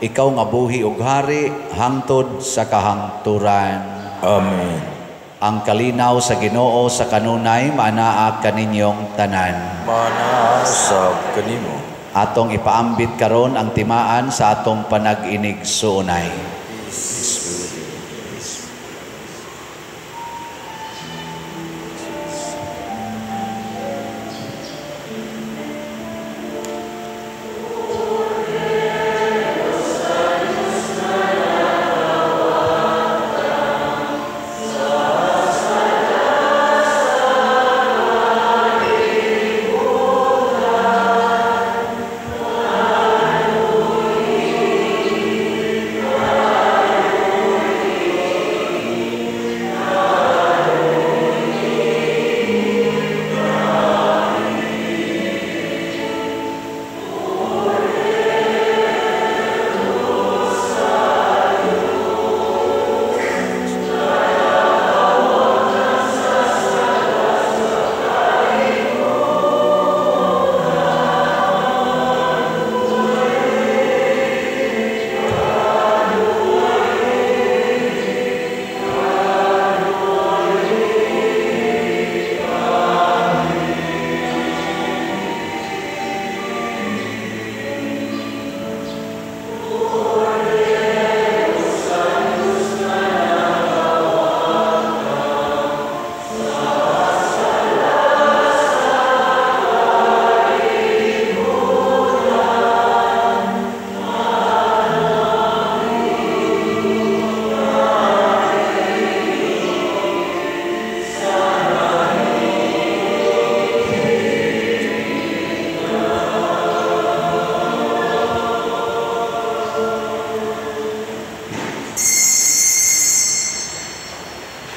Ikaw nga buhi ug hari hangtod sa kahangturan. Amen. Ang kalinaw sa Ginoo sa kanunay maanaa kaninyong tanan. Maanaa sab kanimo. Atong ipaambit karon ang timaan sa atong panag-inig suunay.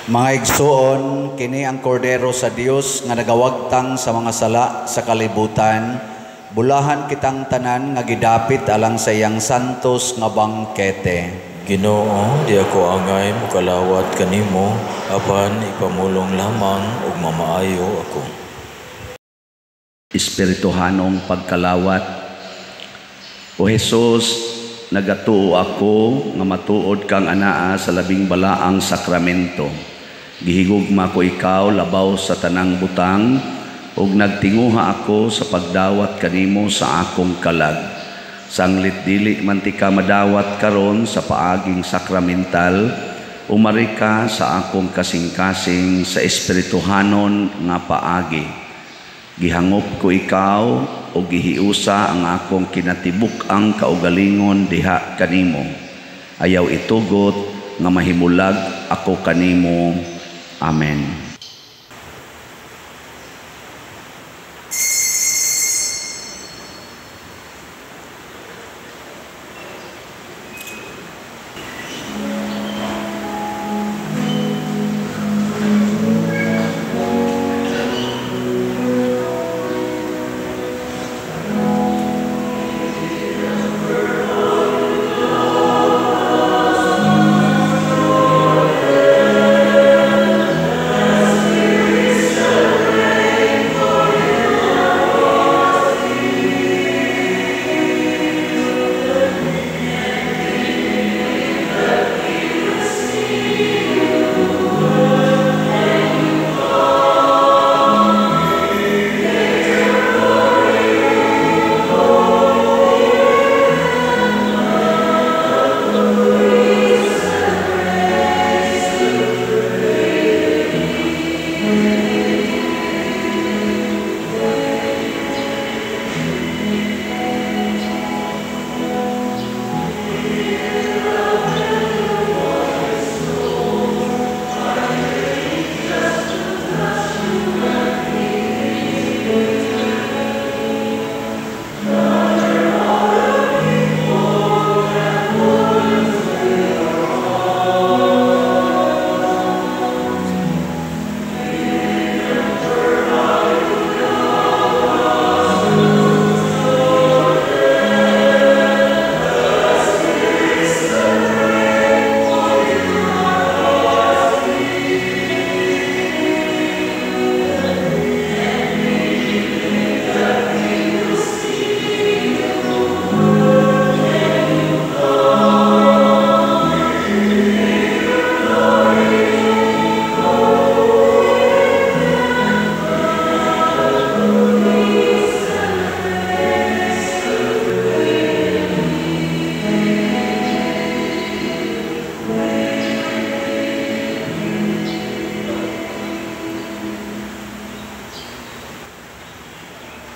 Mga igsuon, kini ang kordero sa Dios nga nagawagtang sa mga sala sa kalibutan. Bulahan kitang tanan nga gidapit alang sa iyang santos nga bangkete. Ginoo, di ako angay mokalawat kanimo, apan ipamulong lamang ug mamaayo ako. Espirituhanong pagkalawat. O Jesus, nagatuo ako nga matuod kang anaa sa labing balaang sakramento. Gihigugma ko ikaw labaw sa tanang butang, ug nagtinguha ako sa pagdawat kanimo sa akong kalag. Sanglit dili man ti ka madawat karon sa paaging sakramental, umari ka sa akong kasing-kasing sa espirituhanon nga paagi. Gihangop ko ikaw o gihiusa ang akong kinatibuk-ang kaugalingon diha kanimo. Ayaw itugot nga mahimulag ako kanimo. Amen.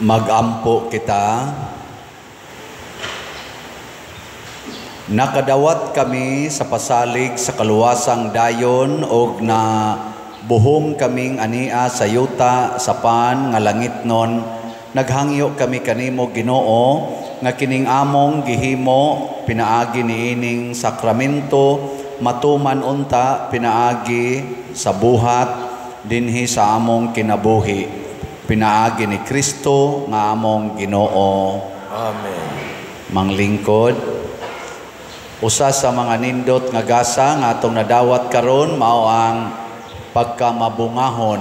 Magampo kita. Nakadawat kami sa pasalig sa kaluwasang dayon og na buhong kaming ania sa yuta sa pan nga langitnon. Naghangyo kami kanimo, Ginoo, nga kining among gihimo pinaagi niining sakramento matuman unta pinaagi sa buhat dinhi sa among kinabuhi, pinaagi ni Kristo nga among Ginoo. Amen. Manglingkod, usa sa mga nindot nga gasa nga atong nadawat karon mao ang pagkamabungahon,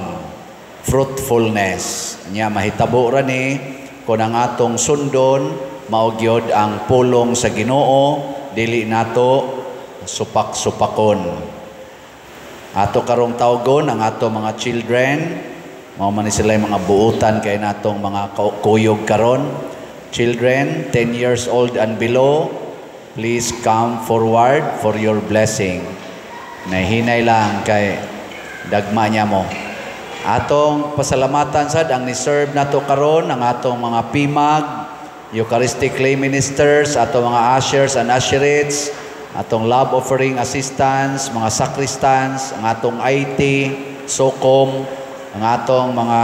fruitfulness. Nya mahitabo ra ni kun ang atong sundon mao gyud ang pulong sa Ginoo, dili nato supak-supakon. Ato karong tawgon ang ato mga children, mao man ni sila yung mga buutan kay natong mga kuyog karon. Children 10 years old and below, please come forward for your blessing. Nahinay lang kay dagma niya mo. Atong pasalamatan sad ang ni-serve nato karon ang atong mga PIMAG, Eucharistic lay ministers, atong mga ushers and usherettes, atong love offering assistants, mga sacristans, ang atong IT, SOCOM, ang atong mga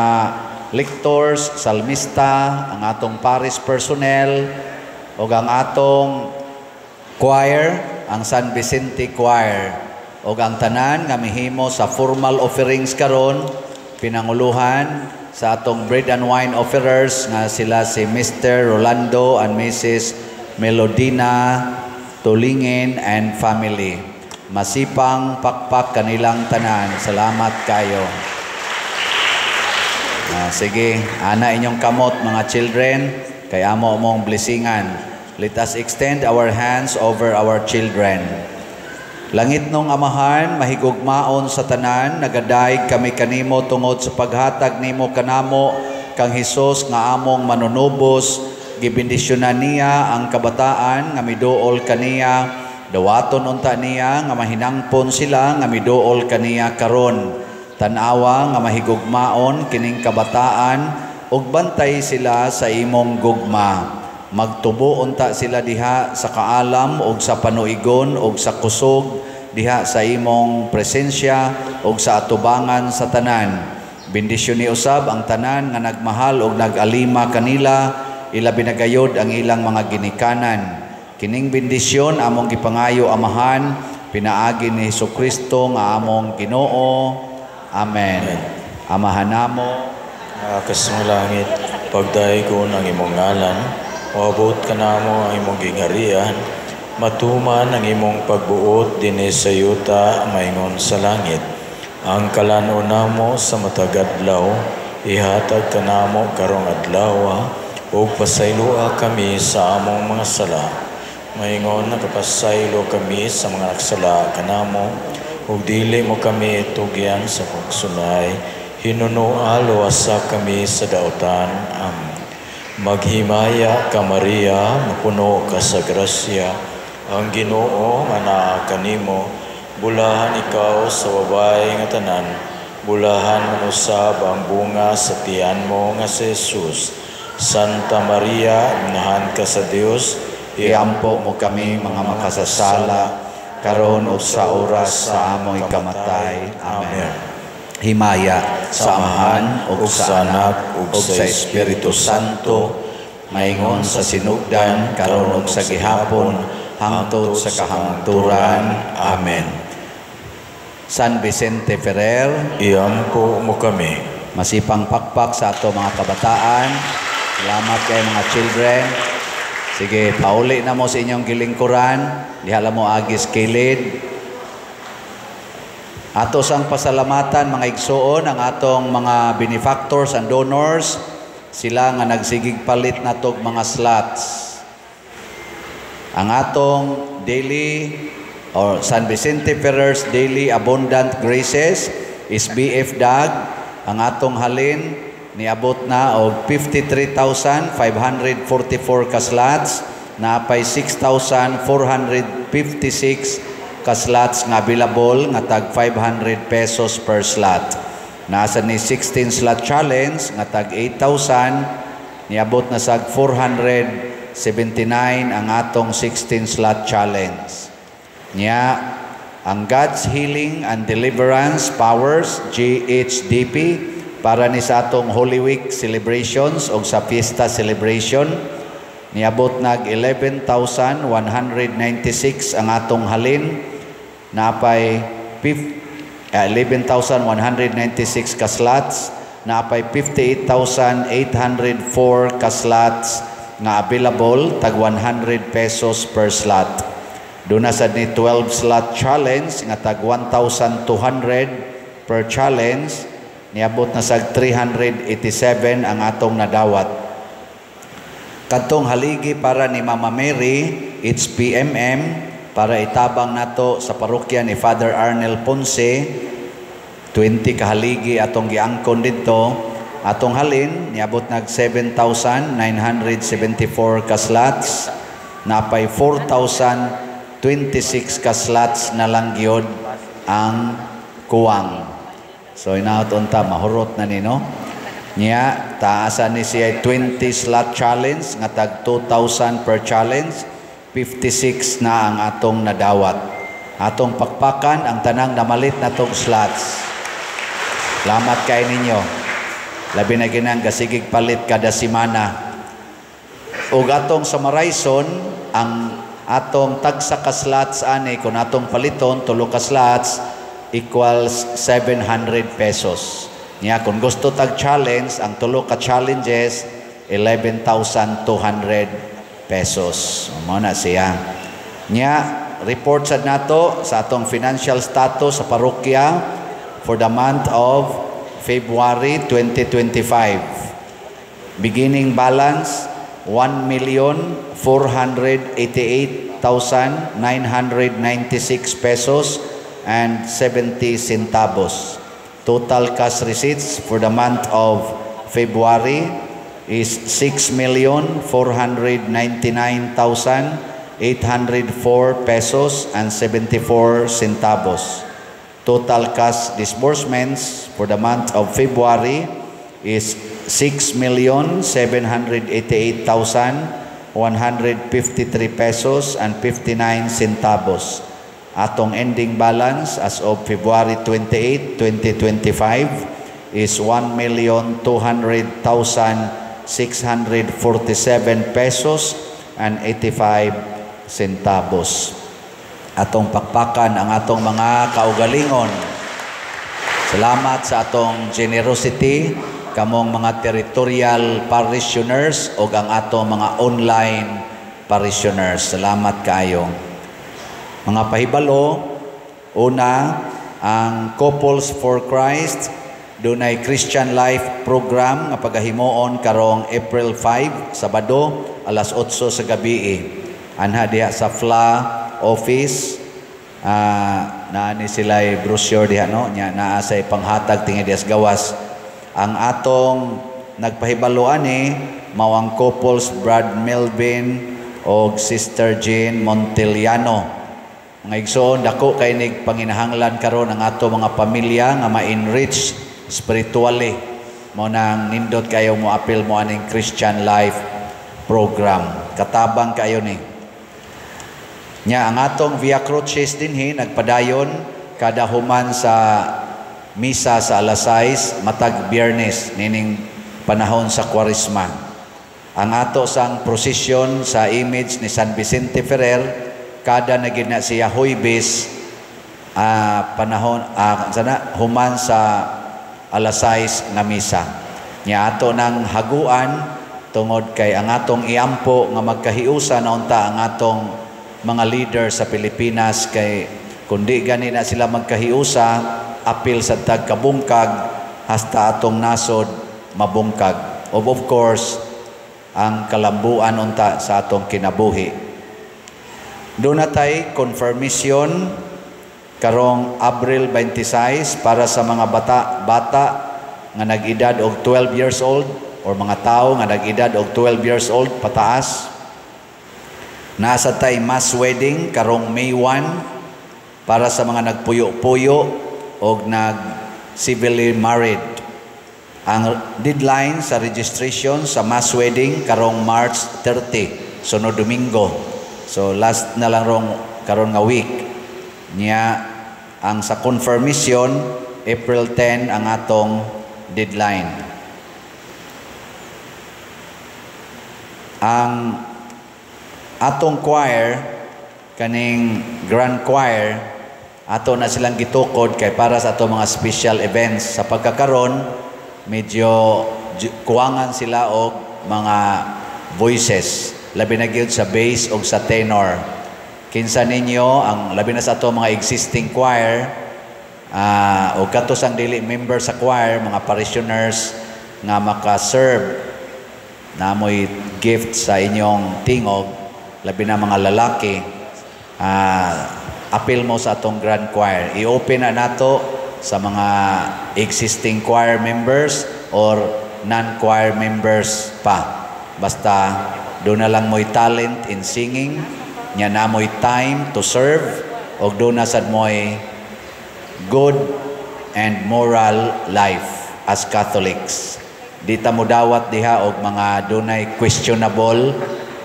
lectors, salmista, ang atong parish personnel, ug ang atong choir, ang San Vicente Choir, ug ang tanan nga mihimo sa formal offerings karon, pinanguluhan sa atong bread and wine offerers nga sila si Mr. Rolando and Mrs. Melodina Tulingin and family. Masipang pakpak kanilang tanan. Salamat kayo. Sige, ana inyong kamot, mga children, kay amo mong blessingan. Let us extend our hands over our children. Langitnong Amahan, mahigugmaon sa tanan, nagadayeg kami kanimo tungod sa paghatag nimo kanamo kang Hesus nga among manunubos. Gibendisyonan niya ang kabataan nga miduol kaniya. Dawaton unta niya nga mahinangpon sila nga miduol kaniya karon. Tan-awa nga mahigugmaon kining kabataan ug bantay sila sa imong gugma. Magtubo unta sila diha sa kaalam ug sa panuigon ug sa kusog diha sa imong presensya ug sa atubangan sa tanan. Bendisyon ni usab ang tanan nga nagmahal ug nagalima kanila, ilabi na gayod ang ilang mga ginikanan. Kining bendisyon among gipangayo, Amahan, pinaagi ni Hesukristo nga among Ginoo. Amen. Amahan namo nga sa langit, pagdaygon ang imong ngalan, moabot kanamo ang imong gingharian, matuman ang imong pagbuot dinhi sa yuta maingon sa langit. Ang kalan-on namo sa matag adlaw ihatag kanamo karong adlaw, ug pasayloa kami sa among mga sala, maingon nakapasaylo kami sa mga nagsala kanamo, ug dili mo kami tugyan sa pagsulay, hinunoa luwasa kami sa dautan. Amen. Maghimaya ka, Maria, mapuno ka sa grasya, ang Ginoo nga naa kanimo, bulahan ikaw sa babae nga tanan, bulahan man usab ang bunga sa tiyan mo nga si Jesus. Santa Maria, inahan ka sa Dios, iampo mo kami mga makasasala, karon ug sa oras sa among ikamatay. Amen. Himaya sa Amahan ug sa Anak ug sa Espiritu Santo, maingon sa sinugdan, karon ug sa gihapon, hangtod sa kahangturan. Amen. San Vicente Ferrer, iampo mo kami. Masipang pakpak sa ato mga kabataan. Salamat kay mga children. Sige, pauli na mo sa inyong gilingkuran. Diha lang mo agis kilid. Ato sang pasalamatan, mga igsuon, ang atong mga benefactors and donors, sila nga nagsigig palit natog mga slots. Ang atong daily or San Vicente Ferrer's Daily Abundant Graces is BF DAG. Ang atong halin niabot na og 53,544 ka slots, napay 6,456 ka slots nga available nga tag 500 pesos per slot. Nasa ni 16 slot challenge nga tag 8,000. Niabot na sag 479 ang atong 16 slot challenge. Nya ang God's Healing and Deliverance Powers, GHDP, para ni sa atong Holy Week celebrations o sa Fiesta celebration, niabot nag 11,196 ang atong halin, napay 11,196 ka slots, napay 58,804 ka slots nga available, tag 100 pesos per slot. Doon na sad ni 12 slot challenge nga tag 1,200 per challenge, niabot na sag 387 ang atong nadawat. Kadtong haligi para ni Mama Mary, HPMM, para itabang nato sa parokya ni Father Arnel Ponce, 20 kahaligi atong giangkon didto. Atong halin niabot nag 7,974 ka slots, napay 4,026 ka slots na lang gyud ang kuwang. So inaot unta mahurot na ni, no? Nya taasan ni siya 20 slot challenge nga tag 2,000 per challenge, 56 na ang atong nadawat. Atong pakpakan ang tanang namalit na tong slots. Salamat kay ninyo. Labi na ginang gasigig palit kada semana. Ug atong sa Marayson, ang atong tagsa ka slots ani kung atong paliton tulo ka slots equals 700 pesos. Nya kung gusto tag challenge, ang tulo ka challenges 11,200 pesos. Mao na siya. Nya report sad nato sa atong financial status sa parokya for the month of February 2025. Beginning balance 1,488,996 pesos and 70 centavos. Total cash receipts for the month of February is 6,499,804 pesos and 74 centavos. Total cash disbursements for the month of February is 6,788,153 pesos and 59 centavos. Atong ending balance as of February 28, 2025 is 1,200,647 pesos and 85 centavos. Atong pakpakan ang atong mga kaugalingon. Salamat sa atong generosity, kamong mga territorial parishioners o ang atong mga online parishioners. Salamat kaayo. Mga pahibalo, una, ang Couples for Christ, dunay Christian Life Program nga pagahimuon karong April 5, Sabado, alas 8 sa gabi. Anha diha sa FLA office, naa ni sila brochure diha, no, nya naa sa panghatag tingi diha sa gawas. Ang atong nagpahibalo ani mao ang couples Brad Melvin og Sister Jean Monteliano. Mga igsoon, dako kay nig panginahanglan karon ang ato mga pamilya nga ma-enrich spiritually. Mao nang nindot kayo mo apil mo aning Christian Life Program. Katabang kayo ni. Nya ang atong Via Crucis dinhi nagpadayon kada human sa misa sa alas 6 matag Biyernes nining panahon sa Kwaresma. Ang ato sang prosesyon sa image ni San Vicente Ferrer kada na gid na siya Huwebes, panahon sana human sa alas 6 nga misa. Nya ato nang haguan tungod kay ang atong iampo nga magkahiusa na unta ang atong mga leader sa Pilipinas, kay kundi gani na sila magkahiusa, apil sa tagkabungkag hasta atong nasod mabungkag. Of course, ang kalambuan unta sa atong kinabuhi. Doon na tay confirmation karong Abril 26 para sa mga bata nga nag-edad og 12 years old or mga tao nga nag-edad og 12 years old pataas. Nasa tay mass wedding karong May 1 para sa mga nagpuyo-puyo og nag civilly married. Ang deadline sa registration sa mass wedding karong March 30, sunod Domingo. So last na lang rong karon nga week. Nya ang sa confirmation, April 10 ang atong deadline. Ang atong choir, kaning grand choir, ato na silang gitukod kay para sa ato mga special events. Sa pagkakaron, medyo kuwangan sila og mga voices, labi na gyud sa bass og sa tenor. Kinsa ninyo ang labi na sa ato mga existing choir o kato sang dili member sa choir, mga parishioners nga maka-serve na mo'y gift sa inyong tingog, labi na mga lalaki, apil mo sa atong grand choir. I-open na nato sa mga existing choir members or non-choir members pa. Basta doon na lang mo'y talent in singing, nya na mo'y time to serve, o doon na sad mo'y good and moral life as Catholics. Di ta mo dawat diha og mga dunay questionable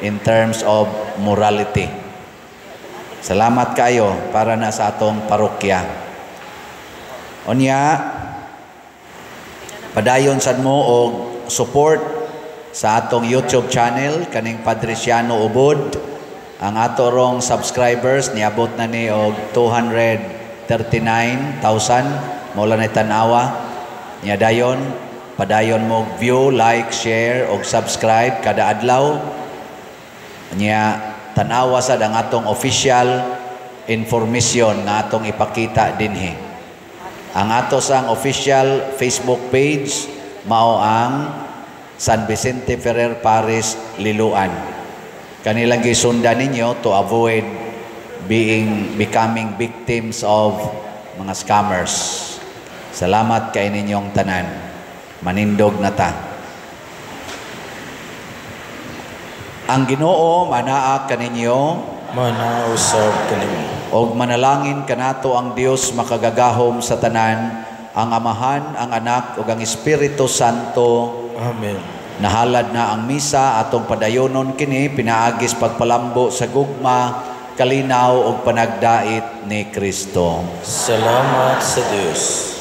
in terms of morality. Salamat kayo para na sa atong parokya. Unya, padayon sad mo og support sa atong YouTube channel kaning Padre Siano Ubod. Ang ato rong subscribers niabot na ni og 239,000 mao lang na tan-awa. Nya dayon, padayon mo og view, like, share og subscribe kada adlaw. Nya tan-awa sad ang atong official information nga atong ipakita dinhi. Ang ato sang official Facebook page mao ang San Vicente Ferrer Parish Liloan. Kanilang gisundan ninyo to avoid becoming victims of mga scammers. Salamat kay ninyong tanan. Manindog na ta. Ang Ginoo manaa kaninyo, manausab kanimo. Og manalangin kanato ang Dios makagagahom sa tanan, ang Amahan, ang Anak ug ang Espiritu Santo. Amen. Nahalad na ang misa atong padayonon kini pinaagis pagpalambo sa gugma, kalinaw ug panagdait ni Kristo. Salamat sa Dios.